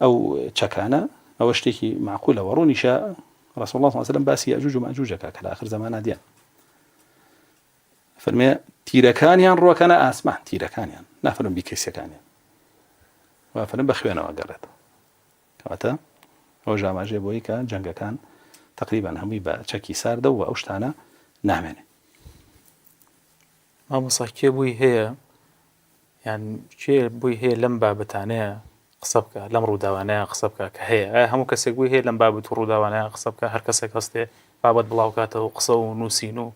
ئەو چەکانە ئەوە شتێکی معقولەوە ڕوونیشە رسول الله صلی الله علیه وسلم باسی یەجوج و مەجوجەکە کە لە آخر زەمانە دێن فەرمێ تیرەکانیان ڕوەکەنە ئاسمان تیرەکانیان نافەرم بیکەسەکانیان وافرم بە خوێنەوە گەڕێتەوە کەواتە ئەوەش ئاماژەیە بۆی کە جەنگەکان تەقریبەن هەمووی بە چەکی ساردە و ئەو شتانە نامێنێ. مامۆستا کێ بووی هەیە یان کێ بووی هەیە لەم بابەتانەیە قسە بکە لەم ڕووداوانەیە قسە بکە کە هەیە ئایا هەموو کەسێک بووی هەیە لەم بابەت و ڕووداوانەیە قسە بکە هەر کەسێک هەستێ بابەت بڵاوکاتەوە قسە و نووسین و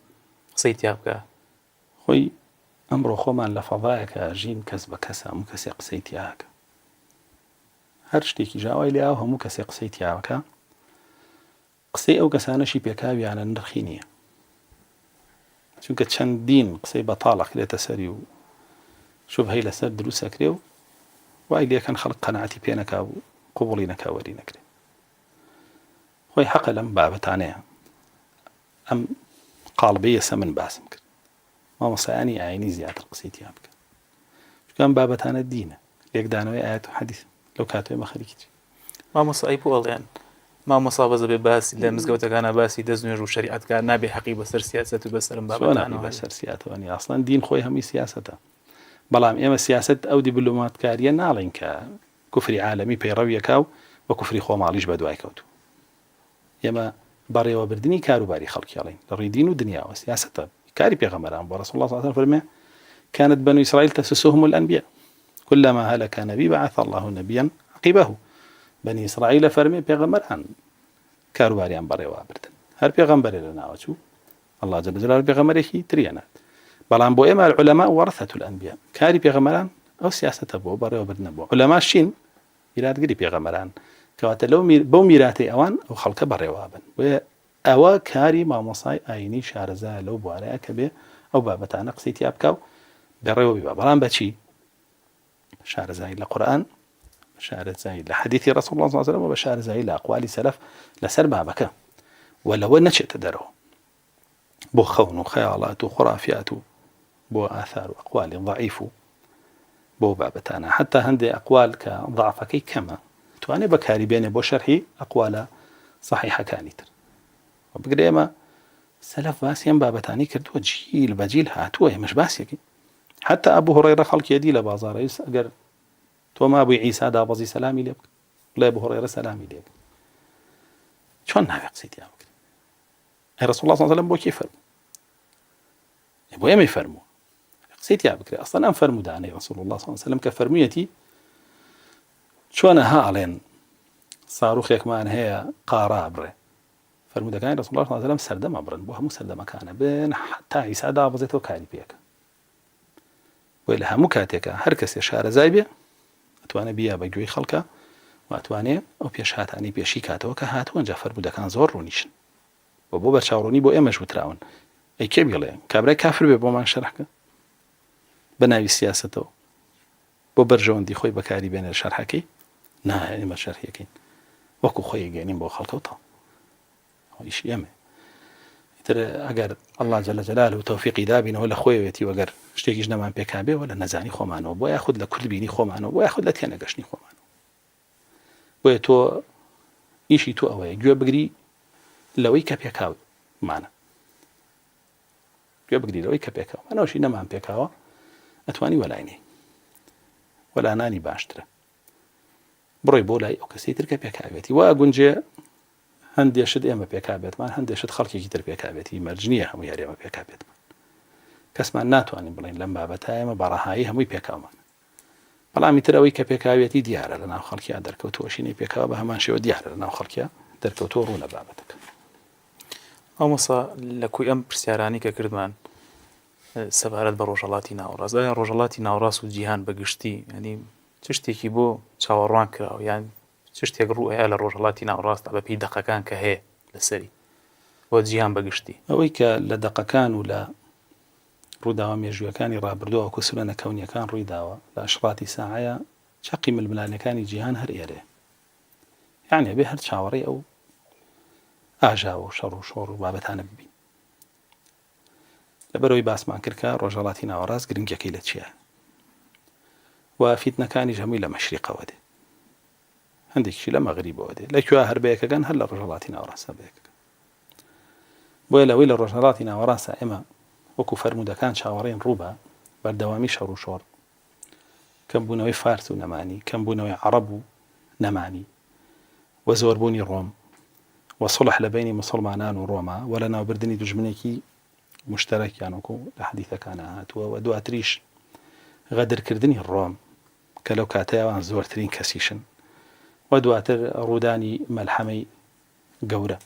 قسەی تیا بکە خۆی ئەمڕۆ خۆمان لە فەضایەکە ژین کەس بە کەسە هەموو کەسێ قسەی تیاکە هەر شتێکیش ئاوای لێ ئاو هەموو کەسێ قسەی تیاکا قسەی ئەو کەسانەشی پێکاویانە نرخی نییە چونکە چەندین قسەی بەتاڵ ئەخرێتە سەری و شوبهەی لەسەر دروست ئەکرێ و وای لێکەن خەڵک قەناعەتی پێ نەکا و قبوڵی نەکا وەری نەکرێ خۆی حەقە لەم بابەتانەیە ئەم قاڵبەی ئێستا من باسم کرد مامۆستایانی ئاینی زیاتر قسەی تیا بکەن چونکە ئەم بابەتانە دینە لێکدانەوەی ئاەت و حەدیث لەو کاتەوەی مە خەریکی چی مامۆستا ئەی بۆ ئەڵێن مامۆستا بەس دەبێ باسی لە مزگەوتەکانە باسی دەست نوێژ و شەریعەتکار نابێ حەقی بەسەر سیاسەت و بەسەرم بابەتانەوە بەسەر سیاتەوە نیە ئەسڵەن دین خۆی هەمووی سیاسەتە بەڵام ئێمە سیاسەت ئەو دیبلۆماتکاریە ناڵین کە کوفری عالەمی پەیڕەویەکا و بە کوفری خۆماڵیش بەدوای کەوتوو ئێمە بەڕێوەبردنی کاروباری خەڵکی ئەڵێین لە ڕووی دین و دنیاوە سیاسەتە کاری پێغەمبەران بووە رسول الله صلی الله علیه و فەرمێ كانت بنو إسرائيل تسوسهم الأنبياء كلما هلك نبي بعث الله نبيا عقبه بني إسرائيل فەرمێ پێغەمبەران کاروباریان بەڕێوە بردن هەر پێغەمبەرێ لە ناوەچوو الله جل جلاله پێغەمبەرێکی تریە نات بەڵام بۆ ئێمە العلماء ورثة الأنبياء کاری پێغەمبەران ئەو سیاسەتە بووە بەڕێوەبردنە بووە علەماش چین میراتگری پێغەمبەران، کەواتە لەو بەو میراتەی ئەوان ئەو خەڵکە بەڕێوەئەبەن، بۆیە ئەوە کاری مامۆسای ئایینی شارەزایە لەو بوارەیە کە بێ ئەو بابەتانە قسەی تیا بکا و بەڕێوە بیبا، بەڵام بە چی؟ بە شارەزایی لە قورئان، بە شارەزایی لە حەدیثی ڕەسوڵ اللە صلی اللە علیه و سلم و بە شارەزایی لە ئەقوالی سەلەف لەسەر بابەکە و لەوە نەچێتە دەرەوە. بۆ خەون و خەیاڵات و خورافیات و بۆ ئاثار و ئەقوالی ضعیف و بۆ بابەتانە حتا هەندێ ئەقوال کە ضعفەکەی کەمە توانێ بەکاری بێنێ بۆ شەرحی ئەقوالە صحیحەکانی تر و بگرێ ئێمە سەلەف باسی ئەم بابەتانی کردووە جیل بە جیل هاتووە ئێمەش باسیەکەین حتا ئەبوو هوڕەیرە خەڵکی دی لە بازاڕەویست ئەگەر تۆ مابووی عیسا دابەزی سەلامی لێ بکە بڵێ ئەبوو هوڕەیرە سەلامی لێ بکە چۆن ناوێ قسەی تیا بکرێ ئەی رسول الله صلی الله علیه و سلم بۆ کێ فەرموو بۆ ئێمەی فەرموو قسەی تیا بکرێ ئەسڵەن ئەم فەرموودانەی رسول الله صلی الله علیه و سلم کە فەرموویەتی چۆنە ها ئەڵێن ساروخێکمان هەیە قاڕا بڕێ فەرموودەکانی رسول الله صلی الله علیه و سلم سەردەمە بڕن بۆ هەموو سەردەمەکانە بن حتا عیسا دابەزێتەوە کاری پێکە بۆیە لە هەموو کاتێکا هەر کەسێ شارەزای بێ ئەتوانێ بیا بە گوێی خەڵکە و ئەتوانێ ئەو پێشهاتانەی پێشی کاتەوە کە هاتووە جا فەرموودەکان زۆر ڕوونیشن و بۆ بەرچاوڕوونی بۆ ئێمەش وتراون ئەی کێ بیڵێ کابرای کافر بێ بۆمان شەرحکە بە ناوی سیاسەتەوە بۆ بەرژەوەندی خۆی بەکاری بێنێ شەرحەکەی نا ئێمە شەرحیەکەین وەکو خۆی گەێنین بۆ خەڵکەوتە ئیشی ئێمەیە ئیتر ئەگەر اللە جل جلاله تەوفیقی دابینەوە لە خۆیەوێتی و ئەگەر شتێکیش نەمان پێکابێ وە لە نەزانی خۆمانەوە بۆ یاخود لە کورت بینی خۆمانەوە بۆ یاخود لە تێنەگەشتنی خۆمانەوە بۆیە تۆ ئیشی تۆ ئەوەیە گوێ بگری لەوەی کە پێکاومانە گوێ بگری لەوەی کە پێکاومانەوەشی نەمان پێکاوە ئەتوانی وەلاینی وەلانانی باشترە بڕۆی بۆ لای ئەو کەسەی تر کە پێکاوێتی وا ئەگونجێ. هەندێ شت ئێمە پێکابێتمان، هەندێ شت خەڵکێکی تر پێکابێتی، مەرج نییە هەمووی هەر ئێمە پێکابێتمان. کەسمان ناتوانین بڵێین لەم بابەتە ئێمە بە ڕەهایی هەمووی پێکاومانە. بەڵام ئیتر ئەوەی کە پێکاویەتی دیارە لە ناو خەڵکیا دەرکەوتووە، شینەی پێکاوە بە هەمان شێوە دیارە لە ناو خەڵکیا دەرکەوتووە ڕوونە بابەتەکە. مامۆستا لە کۆی ئەم پرسیارانەی کە کردمان سەبارەت بە ڕۆژهەڵاتی ناوەڕاست، ئایا ڕۆژهەڵاتی ناوەڕاست و جیهان بە گشتی یانی چ شتێکی بۆ چاوەڕوان کراوە یان چ شتێک ڕوو ئەیا لە ڕۆژهەڵاتی ناوەڕاستدا بە پێی دەقەکان کە هەیە لەسەری و جیهان بە گشتی؟ ئەوەی کە لە دەقەکان و لە ڕووداوە مێژوویەکانی ڕابردووە وەکو سونەنە کەونییەکان ڕووی داوە لە ئەشڕاتی ساعەیە چەقی ململانێکانی جیهان هەر ئێرەیە یەعنی ئەبێ هەر چاوەڕێی ئەو ئاژاوە و شەڕ و شۆڕ و بابەتانە ببین لەبەرئەوەی باسمان کرد کە ڕۆژهەڵاتی ناوەڕاست گرنگیەکەی لە چییە و فیتنەکانیش هەمووی لە مەشریقەوە دێ هەندێکیشی لە مەغریبەوە دێ لە کوێ هەر بەیەکەکان هەر لە ڕۆژهەڵاتی ناوەڕاستە بەیەکەکان بۆیە لەوەی لە ڕۆژهەڵاتی ناوەڕاستە ئێمە وەکو فەرموودەکان چاوەڕێین ڕووبا بەردەوامی شەڕ و شۆڕ کەمبوونەوەی فارس و نەمانی، کەمبوونەوەی عەڕەب و نەمانی و زۆربوونی ڕۆم و سوڵح لە بەینی موسڵمانان و ڕۆما و لەناوبردنی دوژمنێکی موشتەرەکیان وەکو لە حەدیثەکانا هاتووە و دواتریش غەدرکردنی ڕۆم کە لەو کاتەی ئەوان زۆرترین کەسیشن و دواتر ڕوودانی مەلحەمەی گەورە.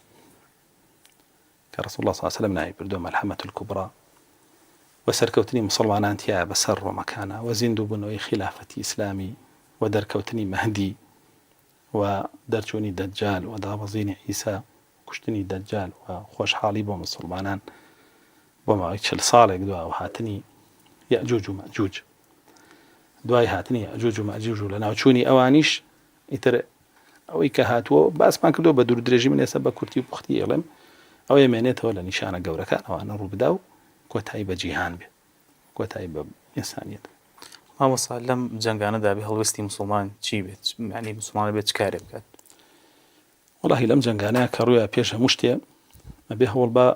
کە رسول اللە صلی اللە علیە وسلم ناوی بردووە ملحمە الکبری و سەرکەوتنی موسڵمانان تیایە بەسەر ڕۆمەکانا و زیندوو بوونەوەی خیلافەتی ئیسلامی و دەرکەوتنی مەهدی و دەرچوونی دەجال و دابەزینی عیسا و کوشتنی دەجال و خۆشحاڵی بۆ موسڵمانان بۆ ماوەی 40 ساڵێک دوا و هاتنی یەئجوج و مەئجوج دوای هاتنی یەئجوج و مەئجوج و لەناوچوونی ئەوانیش ئیتر ئەوەی کە هاتووە باسمان کردووە بە دوور درێژی من ئێستا بە کورتی و پوختی ئەڵێم ئەوەی مێنێتەوە لە نیشانە گەورەکان ئەوانە ڕووبدا و کۆتایی بە جیهان بێ کۆتایی بە ئینسانیەت مامۆستا لەم جەنگانەدا بێ هەڵوێستی موسڵمان چی بێت یعنی موسڵمان بێت چ کارێ بکات وەڵاهی لەم جەنگانە کە ڕوویا پێش هەموو شتێ ئەبێ هەوڵ بە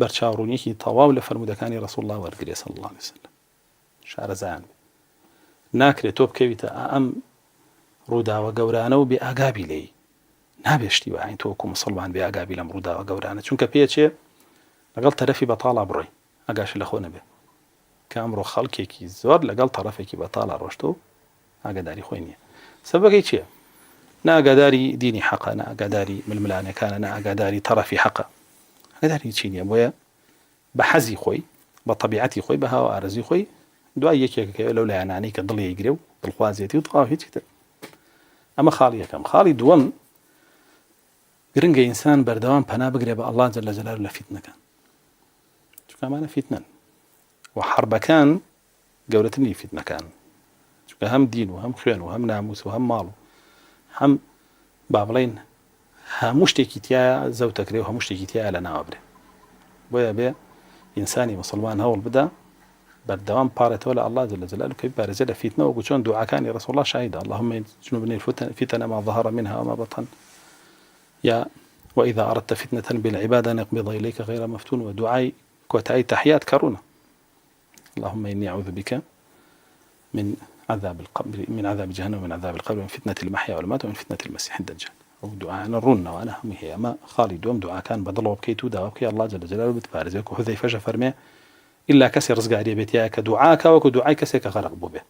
بەرچاوڕوونیەکی تەواو لە فەرموودەکانی ڕەسوڵ الله وەرگرێ صلی الله علیه وسلم شارەزایان بێ. ناکرێ تۆ بکەویتە ئا ئەم ڕووداوە گەورانە و بێ ئاگابی لێی. نابێ شتی وەهاین تۆ وەکو موسڵمان بێ ئاگابی لەم ڕووداوە گەورانە چونکە پێچێ لەگەڵ تەرەفی بەتاڵا بڕۆی ئاگاشت لە خۆ نەبێ کە ئەمڕۆ خەڵکێکی زۆر لەگەڵ تەڕەفێکی بەتاڵا ڕۆشتوە و ئاگاداری خۆی نییە سەبەکەی چییە؟ نە ئاگاداری دینی حەقە نە ئاگاداری ململانێکانە نە ئاگاداری تەڕەفی حەقە ئاگاداری هیچی نییە بۆیە بە حەزی خۆی، بە تەبیعەتی خۆی، بە هاو ئارەزووی خۆی دوای یەکێک ئەکەوێ لەو لایەنانەی کە دڵی ئەیگرێ و دڵخوازیەتی و تەواو هیچی تر. ئەمە خاڵی یەکەم. خاڵی دووەم گرنگە ئینسان بەردەوام پەنا بگرێ بە اللە جل جلاله لە فیتنەکان. چونکە ئەمانە فیتنەن و حەربەکان گەورەترینی فیتنەکان چونکە هەم دین و هەم خوێن و هەم ناموس و هەم ماڵ و هەم با بڵێین هەموو شتێکی تایە زەوتەکرێ و هەموو شتێکی تایە لە ناوە برێ بۆیە بێ ئینسانی مسلمان هەوڵ بدا بەردەوام پارێتەوە لە الله جل جلاله کە بپارێزێ لە فیتنە وەکو چۆن دوعاکانی رسول الله شاهیدە اللهم اجنبني الفتن ما ظهر منها وما بطن یا وإذا أردت فتنة بالعباد أن يقبض إليك غير مفتون ودعاء کۆتایی تحیات کەڕوونە اللهم إني أعوذ بك من عذاب القبر من عذاب جهنم ومن عذاب القبر ومن فتنة المحيا والممات ومن فتنة المسيح الدجال ئەو دوعایانە ڕووننەوە ئەنە هەمووی هەیە ئەمە خاڵی دووەم دوعاکان بە دڵەوە بکەیت و داوا بکەی اللە جل جلاله بتپارێزێ وەکو حوذەیفەش ئەفەرمێ ئیلا کەسێ ڕزگاری بێت تیایە کە دوعاکا وەکو دوعای کەسێک کە غەرق بووبێ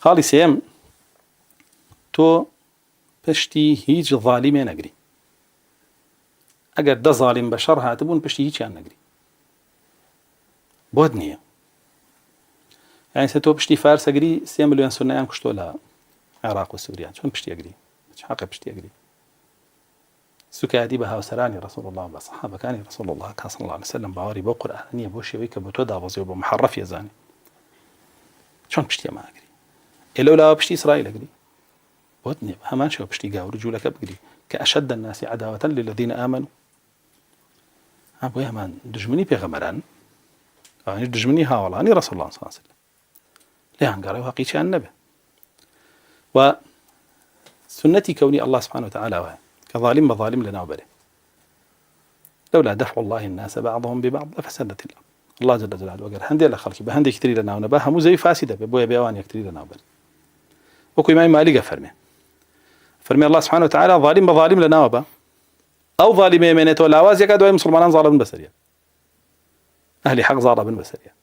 خاڵی سێیەم تۆ پشتی هیچ ظالیمێ نەگری ئەگەر دە ظالیم بە شەڕ هاتبوون پشتی هیچیان نەگری بۆت نییە یعنی سە تۆ پشتی فارسەگری سێ ملیۆن سونەیان کوشتۆ لە عێراق و سووریا چۆن پشتیەگری حەقە پشتیەگری سوکایەتی بە هاوسەرانی ڕسول الله بە سەحابەکانی ڕسول الله کا صلی الله علیه وسلم باوەڕی بۆ قورئان نییە بۆ شێوەی کە بۆ تۆ دابەزیەوە بۆ محرف یەزانی چۆن پشتی ئەمە ئەگری ئێ لەو لاوە پشتی ئیسرائیل ئەگری بۆت نییە هەمان شێوە پشتی گاور و جوولەکە بگری کە أشد الناس عداوة للذین آمنوا ها بۆیە هەمان دژمنی پێغەمبەران ئەوانیش دژمنی هاوەڵانی ڕسول الله صلی الله علیه وسلم لێیان گەڕێ و هەقیچیان نەبێ و سنەتی کەونی الله سبحانه وتعالى وایە کە ظالم بە ظالم لەناو بەرێ لولا دفع الله الناس بعضهم ببعض لفسدت الأرض الله جل جلاله ئەگەر هەندێک لە خەڵکی بە هەندێکی تری لەناو نەبا هەموو زەوی فاسی دەبێ بۆیە بێوان یەکتری لەناو بەرن وەکو ئیمامی مالیک فەرمێ فەرمێ الله سبحانه وتعالى ظالم بە ظالم لەناوە بە. ئەو ظالیمە ئەمێنێتەوە لاواز یەکا دوای مسلمانان زاڵە بن بەسەریان ئەهلی حەق زاڵە بن بەسەریان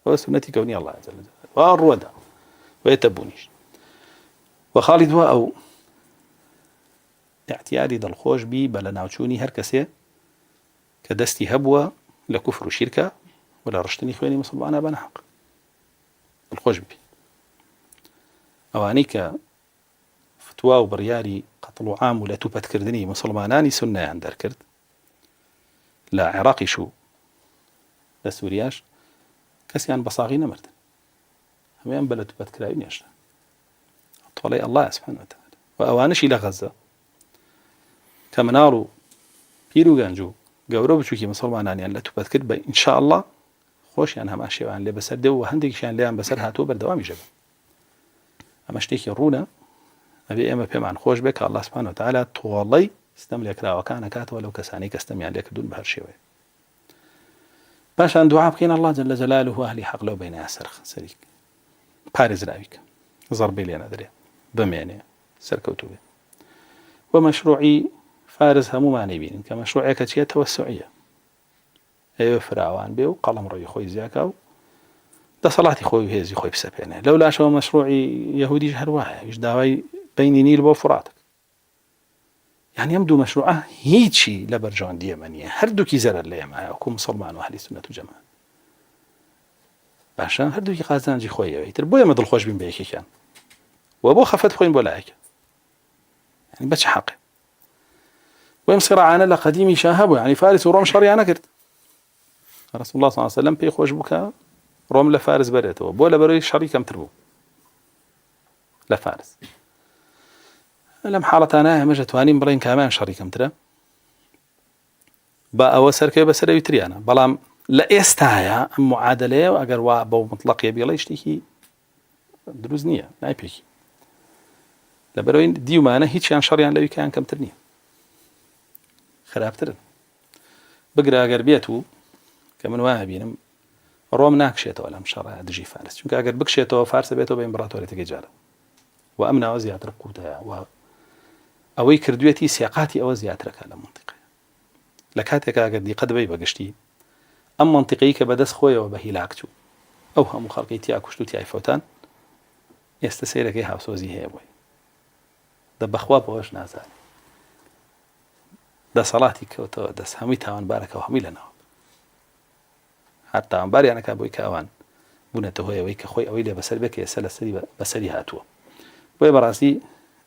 ئەوە سوننەتی کەونی الله جل جلاله وا ڕووەدا وێتە بوونیش و خاڵی دوا ئەو اعتیادی دڵخۆش بی بە لە ناوچوونی هەر کەسێ کە دەستی هەبووە لە کوفر و شیرکە و لە ڕشتنی خوێنی مسلمانە بە ناحەق دڵخۆش بی ئەوانەی کە فتوا و بڕیاری قەتڵ و عام و لەتوپەتکردنی موسڵمانانی سوننەیان دەرکرد لە عێراقیش و لە سوریاش کەسیان بە ساغی نەمردن هەموویان بە لەتوپەتکراوی نێژران تۆڵەی اللە سبحانه وتعالی و ئەوانشی لە غەزە کە مناڵ و پیر و گەنج و گەورە و بچووکی مسلمانانیان لە توپەت کرد بە ئینشاءاللە خۆشیان هەمان شێوان لێ بەسەر دێ و هەندێکیشیان لێیان بەسەر هاتووە بەردەوامیش دەبن ئەمە شتێکی ڕوونە ئەبێ ئێمە پێمان خۆش بێ کە اللە سبحانە وتعالی تۆڵەی ستەم لێکراوەکان ئەکاتەوە لەو کەسانەی کە ستەمیان لێکردوون بە هەر شێوەیەک پاشان دوعا بکەین اللە جل جلاله ئەهلی حەق لەو بینایە سەر سەریک پارێزراوی کە زەربەی لێ نەدرێ بمێنێ سەرکەوتوو بێ و مەشروعی فارس هەمومانی بینین کە مەشروعێکە چیە تەوەسوعیە ئەیەوێ فراوان بێ و قەڵەمڕەوی خۆی زیاکا و دەسەڵاتی خۆی و هێزی خۆی بسەپێنێ. لەو لاشەوە مەشروعی یەهودیش هەر وایە، ئەویش داوای بەینی نیل بۆ فورات ئەکا. یانی ئەم دوو مەشروعە هیچی لە بەرژەوەندی ئێمە نییە، هەردووکی زەرەر لە ئێمە هەیە وەکوو موسڵمان و ئەهلی سوننەت و جەماعەت. باشە هەردووکی قازانجی خۆی ئەوێ، ئیتر بۆ ئێمە دڵخۆش بین بە یەکێکیان و بۆ خەفەت بخۆین بۆ لایەکیان؟ یانی بە چ حەقێ؟ وەم صراعانە لە قەدیمیشا هەبوو یعنی فارس و ڕۆم شەڕیان نەکرد رسول الله صلی الله علیه وسلم پێی خۆش بوو کە ڕۆم لە فارس بەرێتەوە بۆ لە بەرەوەی شەڕی کەمتر بوو لە فارس لەم حاڵەتانە ئێمەش دەتوانین بڵێن کامیان شەڕی کەمترە با ئەوە سەرکەوێ بەسەر ئەوی تریانە بەڵام لە ئێستاە ئەم معادلەیە و ئەگەر وا بەو مطلقیە بیڵێ شتێکی دروست نییە نایپێکی لەبەرەوەی دیومانە هیچیان شەڕیان لەوی کەیان کەمتر نییە خراپترن بگرە ئەگەر بێت و کە من وایە بینم ڕۆم ناکشێتەوە لەم شەڕە دژی فارس چونکە ئەگەر بکشێتەوە فارسە بێتەوە بە ئیمبراتۆریەتەکەی جارە و ئەم ناوە زیاتر قوتەیە و ئەوەی کردوێتی سێقاتی ئەوە زیاترەکە لە منطقەیە لە کاتێکا ئەگەر دیقەت بەی بە گشتی ئەم مەنتیقەی کە بەدەست خۆیەوە بە هیلاک چوو ئەو هەموو خەڵکەی تیا کوشت و تیای فەوتان ئێستە سەیرەکەی هاوسۆزی هەیە بۆی دە بەخوا بەوەش نازانێ دەسەڵاتی کەوتەوە دەست هەمووی تاوانبارەکەەوە هەمووی لەناو هەر تاوانباریان ئەکا بۆی کە ئەوان بوونەتە هۆی ئەوەی کە خۆی ئەوەی لێ بەسەر بێ کە ئێستا لەسەری بەسەری هاتووە. بۆیە بەڕاستی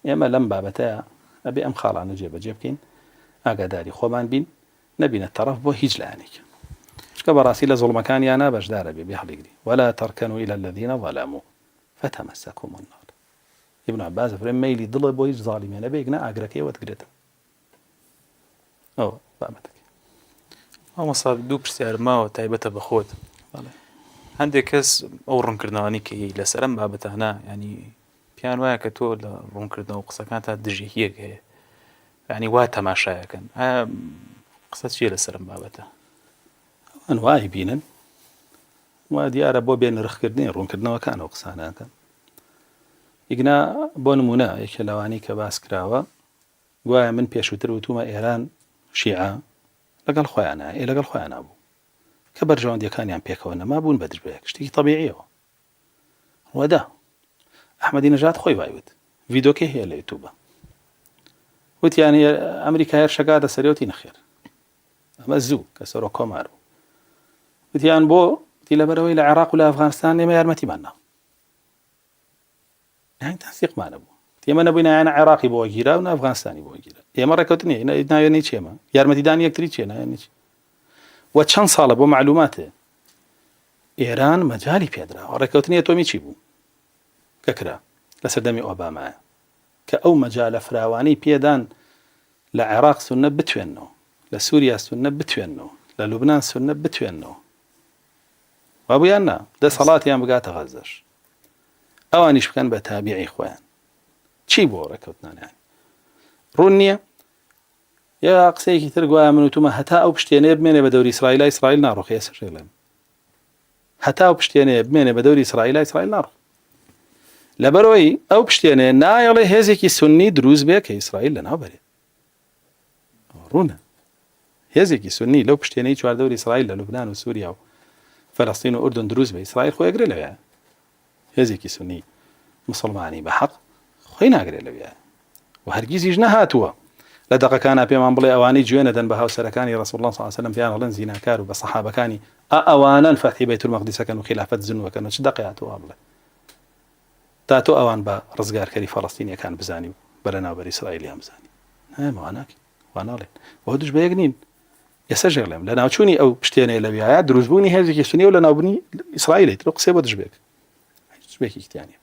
ئێمە لەم بابەتەیا ئەبێ ئەم خاڵانە جێبەجێ بکەین، ئاگاداری خۆمان بین، نەبینە تەڕەف بۆ هیچ لایەنێک. چونکە بەڕاستی لە زوڵمەکانیانا بەشدار ئەبێ بێ هەڵیگری، ولا ترکنوا الی الذین ظلموا فتمسکم النار. ابن عباس دەفەرموێ مەیلی دڵت بۆ هیچ زاڵیمێ نەبێ گنا ئاگرەکەی وەتگرێتەوە. ئەوە بابەتەکەی. مامۆستا دوو پرسیار ماوە تایبەتە بە خۆت هەندێک کەس ئەو ڕوونکردنەوەی کە هی لەسەر ئەم بابەتانە ینی پیان وایە کە تۆ لە ڕوونکردنەوە قسەکان تا دژێکیەک هەیە ینی وا تەماشایەکەن ئایا قسە چییە لەسەر ئەم بابەتە ئەوان وای بینن وا دیارە بۆ بێ نرخکردنی ڕوونکردنەوەکان و قسانەکەن ئیگنا بۆ نمونە یەکێ لەوانی کە باس کراوە گوایە من پێشووتر وتومە ئێران شیعە لەگەڵ خۆیانایە، ئێ لەگەڵ خۆیانا بوو کە بەرژەوەندیەکانیان پێکەوە نەما بوون بە دژ بە یەک شتێکی تەبیعیەوە ڕوەدا ئەحمەدی نەژاد خۆی وای وت ڤیدۆکەی هەیە لە یوتوبە وتیان ئەمریکا هێرشەکاتە سەرێوتی نەخێر ئەمە زوو کە سەرۆک کۆمار بوو وتیان بۆ وتی لەبەرەوەی لە عێراق و لە ئەفغانستان ئێمە یارمەتیمان نا یانی تەنسیقمان نەبوو. ئێمە نەبووین نایانە عێراقی بۆ گیرا و نە ئەفغانستانی بۆ گیرا. ئێمە ڕێکەوتن نییە ناوێنەی چی ئێمە یارمەتیدانی یەکتری چییە ناوێنەی چی و چەند ساڵە بۆ معلوماتێ ئێران مەجالی پێدراوە ڕێکەوتنی ئەتۆمی چی بوو کە کرا لە سەردەمی ئۆبامایە کە ئەو مەجالە فراوانەی پێدان لە عێراق سوننە بتوێنەوە لە سووریا سوننە بتوێنەوە لە لوبناان سوننە بتوێنەوە وابوو یان نا دەسەڵاتیان بگاتە غەزەش ئەوانیش بکەن بە تابیعی خۆیان چی بۆ ڕێککەوتنانیان ڕوون نییە یا قسەیەکی تر گوایە من وتومە هەتا ئەو پشتێنەیە بمێنێ بە دەوری ئیسرائیل ئیسرائیل ناڕۆخێ ئێستا ژێڵێم هەتا ئەو پشتێنەیە بمێنێ بە دەوری ئیسرائیل ئیسرائیل ناڕۆ لەبەرەوەی ئەو پشتێنەیە نایەڵێ هێزێکی سنی دروست بێ کە ئیسرائیل لەناو بەرێ. ڕوونە هێزێکی سوننی لەو پشتێنەی چواردەوری ئیسرائیل لە لوبنان و سووریا و فەلەستین و ئوردن دروست بێ، ئیسرائیل خۆی ئەگرێ لەوێ. هێزێکی سوننی موسڵمانی بە حەق خۆی ناگرێ لەوێ و هەرگیزیش نەهاتووە لە دەقەکانا پێمان بڵێ ئەوانەی جوێن ئەدەن بە هاوسەرەکانی ڕەسوڵ اللە صلی اللە علیە وسلم پێیان ئەڵێن زیناکار و بە سەحابەکانی ئا ئەوانەن فەتحی بەیت المەقدیسەکەن و خیلافەت زنوەکەن و چ دەقێ هاتووە وا بڵێ تا تۆ ئەوان بە ڕزگارکەری فەڵەستینیەکان بزانی و بە لەناوبەری ئیسرائیلیان بزانی نا ئێمە وا ناکەین وا ناڵێن ئەوە دژ بە یەک نین ئێستا ژێڵێم لە ناوچوونی ئەو پشتێنەیە لەویایە دروستبوونی هێزێکی سونی و لە ناوبنی ئیسرائیلی تر قسەی بۆ دژ بێک بێکی تیانە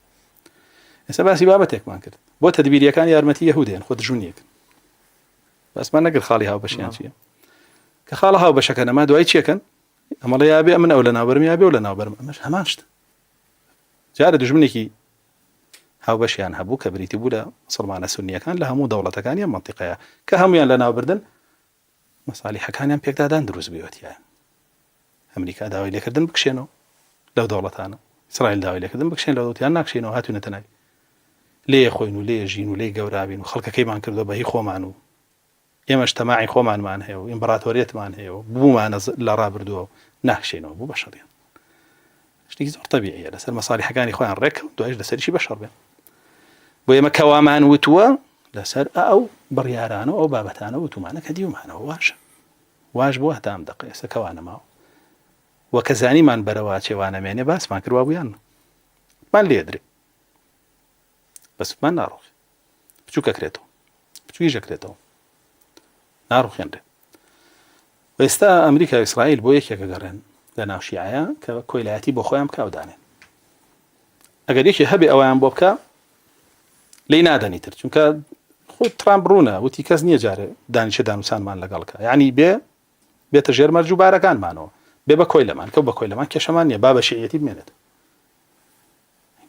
ئێستا باسی بابەتێکمان کرد بۆ تدبیریەکان یارمەتی یەهودێن خۆ دژونیەک باسمان نەگر خاڵی هاوبەشیان چییە کە خاڵە هاوبەشەکە نەما دوای چیەکەن ئەمەڵە یابێ من ئەو لە ناوبەرم یابێ و لە ناوبەرم ئەمەش هەمان شت جارە دوژمنێکی هاوبەشیان هەبوو کە بریتی بوو لە مسلمانە سونیەکان لە هەموو دەوڵەتەکانی ئەم مەنتیقەیە کە هەمویان لە ناوبردن مەسالیحەکانیان پێکدادان دروست بووە تیایە ئەمریکا داوای لێکردن بکشێنەوە لەو دەوڵەتانە ئیسرائیل داوای لێکردن بکشێن لەو دەوڵەتیان ناکشێنەوە هاتوونەتە ناوی لێ خۆین و لێ ژین و لێ گەوراوین و خەڵکەکەیمان کردووە بە هی خۆمان و ئێمەش تەماعی خۆمانمان هەیە و ئیمبراتۆریەتمان هەیە و بوومانە لە ڕابردووە و ناکشێنەوە بوو بە شەڕیان شتێکی زۆر تەبیعیە لەسەر مەسالیحەکانی خۆیان ڕێککەوت دوایش لەسەریشی بەشەڕ بێن بۆ ئێمە کەوامان وتووە لەسەر ئەو بڕیارانە و ئەو بابەتانە وتومانە کە دیومانەوە واشە واش بووە هەتا ئەم دەقە ئێستا کەوانە ماوە وە کە زانیمان بەرەوە چێوانەمێنێ باسمان کرد وابوویان مان لێدرێ بەسمان ناڕۆخ بچووکەکرێتەوە بچووکیش ئەکرێتەوە ناڕوخێنرێ ئێستا ئەمریکا و ئیسرائیل بۆ یەکێک ئەگەڕێن لە ناو شیعەیە کە کۆیلایەتی بۆ خۆیان بکا و دانێن ئەگەر یەکێ هەبێ ئەویان بۆ بکە لی نادەنی تر چونکە خۆ ترامپ ڕوونە وتی کەس نییە جارێ دانیشە دانوسانمان لەگەڵکە یعنی بێ بێتە ژێر مەرج و بارەکانمانەوە بێ بە کۆیلەمان کە بە کۆیلەمان کێشەمان نییە با بە شیعەتی بمێنێت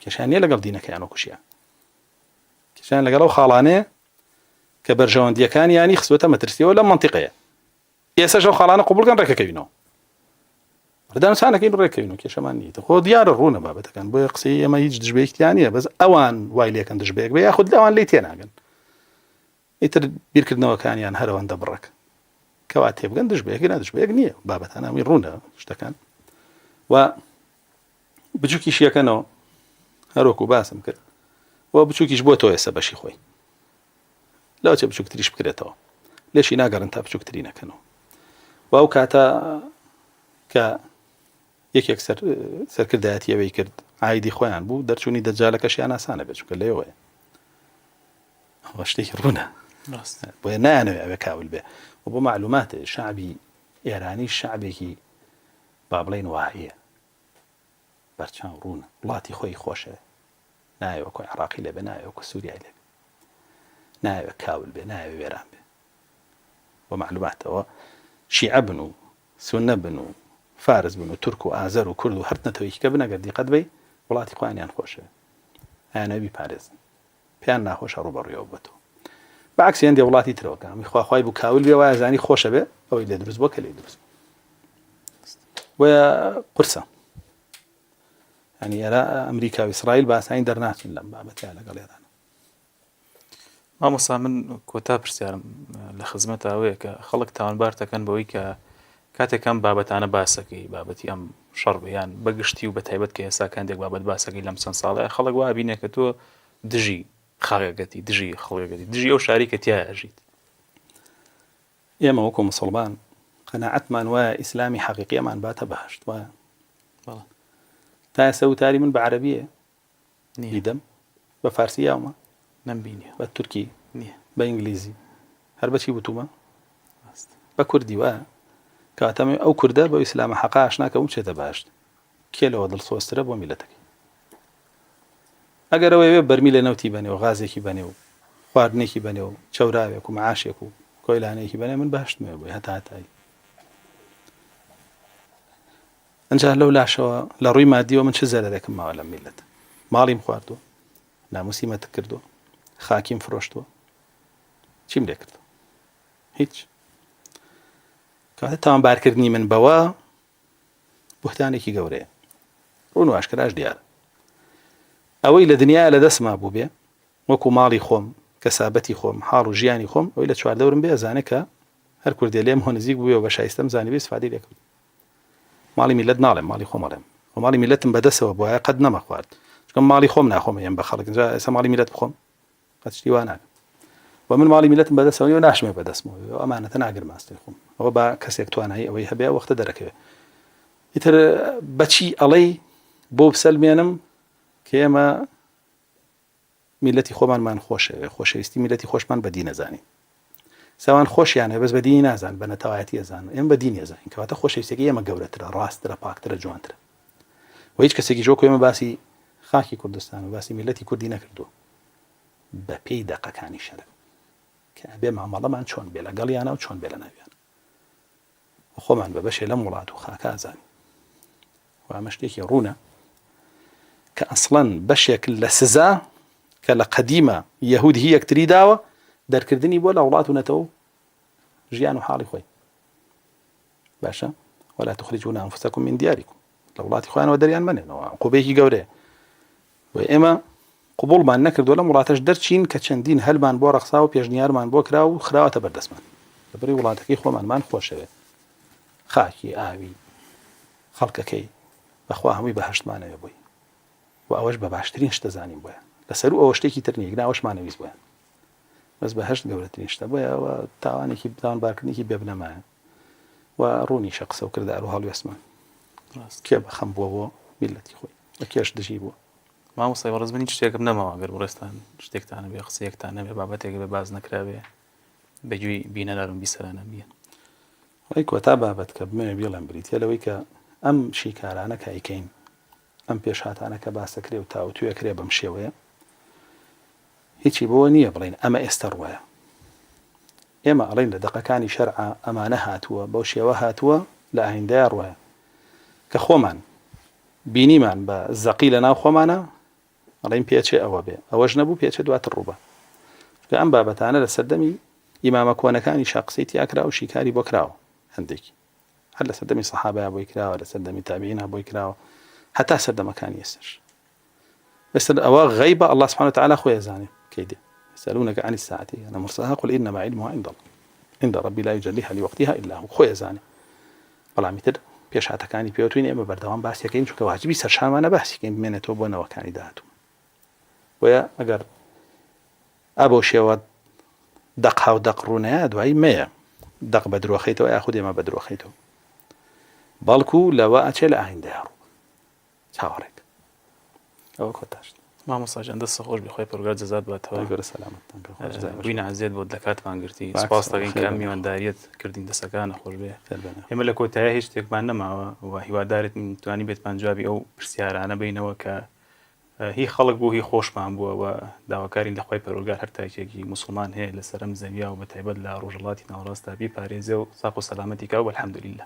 کێشیان نییە لەگەڵ دینەکەیان وەکو شیعە کێشیان لەگەڵ ئەو خاڵانەیە کە بەرژەوەندییەکانیانی خستووەتە مەترسیەوە لەم مەنتیقەیە. ئێسەش ئەو خاڵانە قبوڵ کەن ڕێکەکەوینەوە. دانوسانەکەین ڕێکەوین و کێشەمان نییە. خۆ دیارە ڕوونە بابەتەکان بۆیە قسەی ئێمە هیچ دژبەیەکتیان نییە بەس ئەوان وای لێکەن دژبەیەک بێ یاخود لەوان لێی تێناگەن. ئیتر بیرکردنەوەکانیان هەرەوەندە بڕەک کەوا تێبگەن دژ بەیەک نا دژ بەیەک نییە بابەتانە هەمووی ڕوونە شتەکان و بچووکیش یەکەنەوە هەروەکو باسم کرد و بچووکیش بۆ تۆ ئێستا بەشی خۆی لەوچە بچووکتریش بکرێتەوە لێشی ناگەڕن تا بچووکتری نەکەنەوە و ئەو کاتە کە یەکێک سەر سەرکردایەتی ئەوەی کرد ئایدی خۆیان بوو دەرچوونی دەجالەکەشیان ئاسانە بێت چونکە لێوەیە ئەوە شتێکی ڕوونە بۆیە نایانەوێ ئەوێ کاول بێ و بۆ معلوماتێ شعبی ئێرانی شعبێکی با بڵێین واعیە بەرچاو ڕوونە وڵاتی خۆی خۆشەوێ نایەوێ وەکو عێراقی لێبێ نایەوێ وەکو سووریای لێبێ نایەوێ کاول بێ نایەوێ وێران بێ بۆ معلوماتەوە شیعە بن و سونە بن و فارس بن و تورک و ئازەر و کورد و هەر نەتەوەیەکی کە بن ئەگەر دیقەت بەی وڵاتی خۆیانیان خۆشەوێ ئەیانەوێ بیپارێزن پێیان ناخۆشە ڕووبەڕوویەوە بۆتەوە بە عەکسی هەندێ وڵاتی ترەوە کە هەمووی خواخوای بوو کاول بێ وایە زانی خۆشە بێ ئەوەی لێ دروست بووە کە لێ دروست بوو بۆیە قورسە ینی ئێرە ئەمریکا و ئیسرائیل باسانی دەرناچن لەم بابەتە لەگەڵ ئێران مامۆستا من کۆتا پرسیارم لە خزمەت ئەوەیە کە خەڵک تاوانبار دەکەن بەوەی کە کاتێک ئەم بابەتانە باسەکەی بابەتی ئەم شەڕ بێ یان بە گشتی و بە تایبەت کە ئێستا کەندێک بابەت باسەکەی لەم چەند ساڵەیە خەڵک وا بینێ کە تۆ دژی خاکەکەتی دژی خەڵکەکەتی دژی ئەو شاری کە تیا ئەژیت. ئێمە وەکو موسڵمان قەناعەتمان وایە ئیسلامی حەقیقی ئەمان باتە بەهەشت وایە؟ بەڵێ. تا ئێستا وتاری من بە عەرەبییە دیدەم بە فارسی یاومە نەمبینیوە بە تورکی نییە بە ئینگلیزی هەر بەچی وتومە بە کوردی وایە کەواتە ئەو کوردە بە ئیسلامە حەقا ئاشنا کە بچێتە بەهەشت کێ لەوە دڵسۆزترە بۆ میلەتەکەی ئەگەر ئەوەیەوێ بەرمیلە نەوتی بەنێ و غازێکی بەنێ و خواردنێکی بەنێ و چەوراوێک و معاشێک و کۆیلانەیەکی بەنێ من بەهشتمەوە بۆی هەتا هەتایی ئەجا لەو لاشەوە لە ڕووی مادیەوە من چ زەرەرێکم ماوە لەم میلەتە ماڵیم خواردووە ناموسی مەتک کردووە خاکیم فرۆشتووە چیم لێ کردووە هیچ کاتە تاوانبارکردنی من بەوە بوهتانێکی گەورەیە ڕوون و ئاشکراش دیارە ئەوەی لە دنیا لە دەستما بوو بێ وەکو ماڵی خۆم کەسابەتی خۆم حاڵ و ژیانی خۆم ئەوەی لە چواردەورم بێ ئەزانێ کە هەر کوردێ لێم هۆ نزیک بووێ و بە شایستەم زانیبێ ئیسفادەی لێ کردووم. ماڵی میللەت ناڵێم، ماڵی خۆم ئەڵێم. خۆ ماڵی میللەتم بەدەسەوە بوایە قەت نەمەخوارد. چونکە من ماڵی خۆم ناخۆم ئەیەم بە خەڵک، ئینجا ئێستا ماڵی میللەت بخۆم؟ قەت شتی وا ناکەم. و من ماڵی میللەتم بەدەسەوە نییە و ناشمەوێ بەدەستمەوە بێ. ئەو ئەمانەتە ناگرمە ئەستۆی خۆم. ئەوە با کەسێک توانایی ئەوەی هەبێ ئەو وەختە دەرەکەوێ. ئیتر بەچی ئەڵێی بۆ بسەلمێنم کە ئێمە میللەتی خۆمانمان خۆشەوێ، خۆشەویستی میللەتی خۆشمان بە دین ئەزانین. ساوان خۆشیان هەیە بەس بە دینی نازان، بە نەتەوایەتی ئەزانن. ئێمە بە دینی ئەزانین. کەواتە خۆشەویستیەکەی ئێمە گەورەترە، ڕاستترە، پاکترە، جوانترە. و هیچ کەسێکیش وەکو ئێمە باسی خاکی کوردستان و باسی میللەتی کوردی نەکردووە بە پێی دەقەکانی شەرع کە ئەبێ مامەڵەمان چۆن بێ لەگەڵیانە و چۆن بێ لە ناویانە. و خۆمان بە بەشێ لەم وڵات و خاکە ئەزانین. و ئەمە شتێکی ڕوونە کە ئەسڵەن بەشێک لە سزا کە لە قەدیمە یەهود هی یەکتری داوە دەرکردنی بۆ لە وڵات و نەتەوە ژیان و حاڵی خۆی باشە ولا تخرجون انفسكم من دياركم لە وڵاتی خۆیانەوە دەریان مەنێنەوە عقوبەیەکی گەورەیە و ئێمە قبوڵمان نەکردووە لەم وڵاتەش دەرچین کە چەندین هەلمان بۆ ڕەخسا و پێشنیارمان بۆ کرا و خراوەتە بەردەستمان لەبەری وڵاتەکەی خۆمانمان خۆشەوێ خاکی ئاوی خەڵکەکەی بەخوا هەمووی بەهەشتمانەوێ بۆی و ئەوەش بە باشترین شتە زانین بۆیان لەسەرو ئەوە شتێکی تر نییە ناوەشمانەویست بۆیان بەس بەهەشت گەورەترین شتە بۆیە ئەوە تاوانێکی تاوانبارکردنێکی بێبنەمایە و ڕوونیشە قسە و کردار و هەڵوێستمان کێ بەخەم بووە بۆ میللەتی خۆی و کێش دژی بووە. مامۆستای بەڕێز من هیچ شتێکم نەماوە گەر بەڕێزتان شتێکتان هەبێ قسەیەکتان هەبێ بابەتێک بێ باس نەکرابێ بە گوێی بینەران و بیسەرانە بیەن. وەڵی کۆتا بابەت کە بمەوێ بیڵێم بریتیە لەوەی کە ئەم شیکارانە کە ئەیکەین ئەم پێشهاتانە کە باسەکرێ و تاوتوێ ئەکرێ بەم شێوەیە هیچی بۆ نییە بڵێین ئەمە ئێستە ڕوایە. ئێمە ئەڵێین لە دەقەکانی شەرعا ئەمانە هاتووە، بەو شێوە هاتووە، لە ئایندەیا ڕوایە. کە خۆمان بینیمان بە زەقی لە ناو خۆمانا، ئەڵێین پێچێ ئەوە بێ، ئەوەش نەبوو پێچێ دواتر ڕووبا. چونکە ئەم بابەتانە لە سەردەمی ئیمامە کۆنەکانیشا قسەی تیا کرا و شیکاری بۆ کراوە هەندێکی. هەر لە سەردەمی سەحابەیا بۆی کراوە، لە سەردەمی تابعینا بۆی کراوە، هەتا سەردەمەکانی ئێستاش. بەس ئەوە غەیبە اللە سبحانە وتعالی خۆی ئەزانێ کەی دێ يسألونك عن الساعة أيان مرساها قل إنما علمها عند الله عند ربي لا يجليها لوقتها إلا هو خۆی ئەزانێ بەڵام ئیتر پێشهاتەکانی پێوتوین ئێمە بەردەوام باسیەکەین چونکە واجبی سەرشانمانە باسیکەین بمێنێتەوە بۆ نەوەکانی داهاتوو بۆیە ئەگەر ئەبەو شێوە دەق هاو دەق ڕوونەیە دوایی مەیە دەق بە درۆخەیتەوە یاخود ئێمە بە درۆخەیتەوە بەڵکو لەوە ئەچێ لە ئایندەیە ڕوو چاوەڕێک ئەوە کۆتاشت. مامۆستا گیان دەست خۆش بێ خوای پەروەردگار جەزات باتەوە. خوای گەورە سەلامەتتان کە خوا جەزای بووینە ئەزیەت بۆت لە کاتمان گرتی سپاست دەکەین کە ئەم میوانداریەت کردین دەسەکانە خۆش بێ ئێمە لە کۆتایی هیچ شتێکمان نەماوە و هیوادارت توانی بێتمان جوابی ئەو پرسیارانە بینەوە کە هی خەڵک بوو هی خۆشمان بووە و داواکارین لە خوای پەروەردگار هەر تاکێکی موسڵمان هەیە لەسەر ئەم زەویا و بەتایبەت لە ڕۆژهەڵاتی ناوەڕاستدا بیپارێزێ و ساق و سەلامەتی کا و الحمدللە.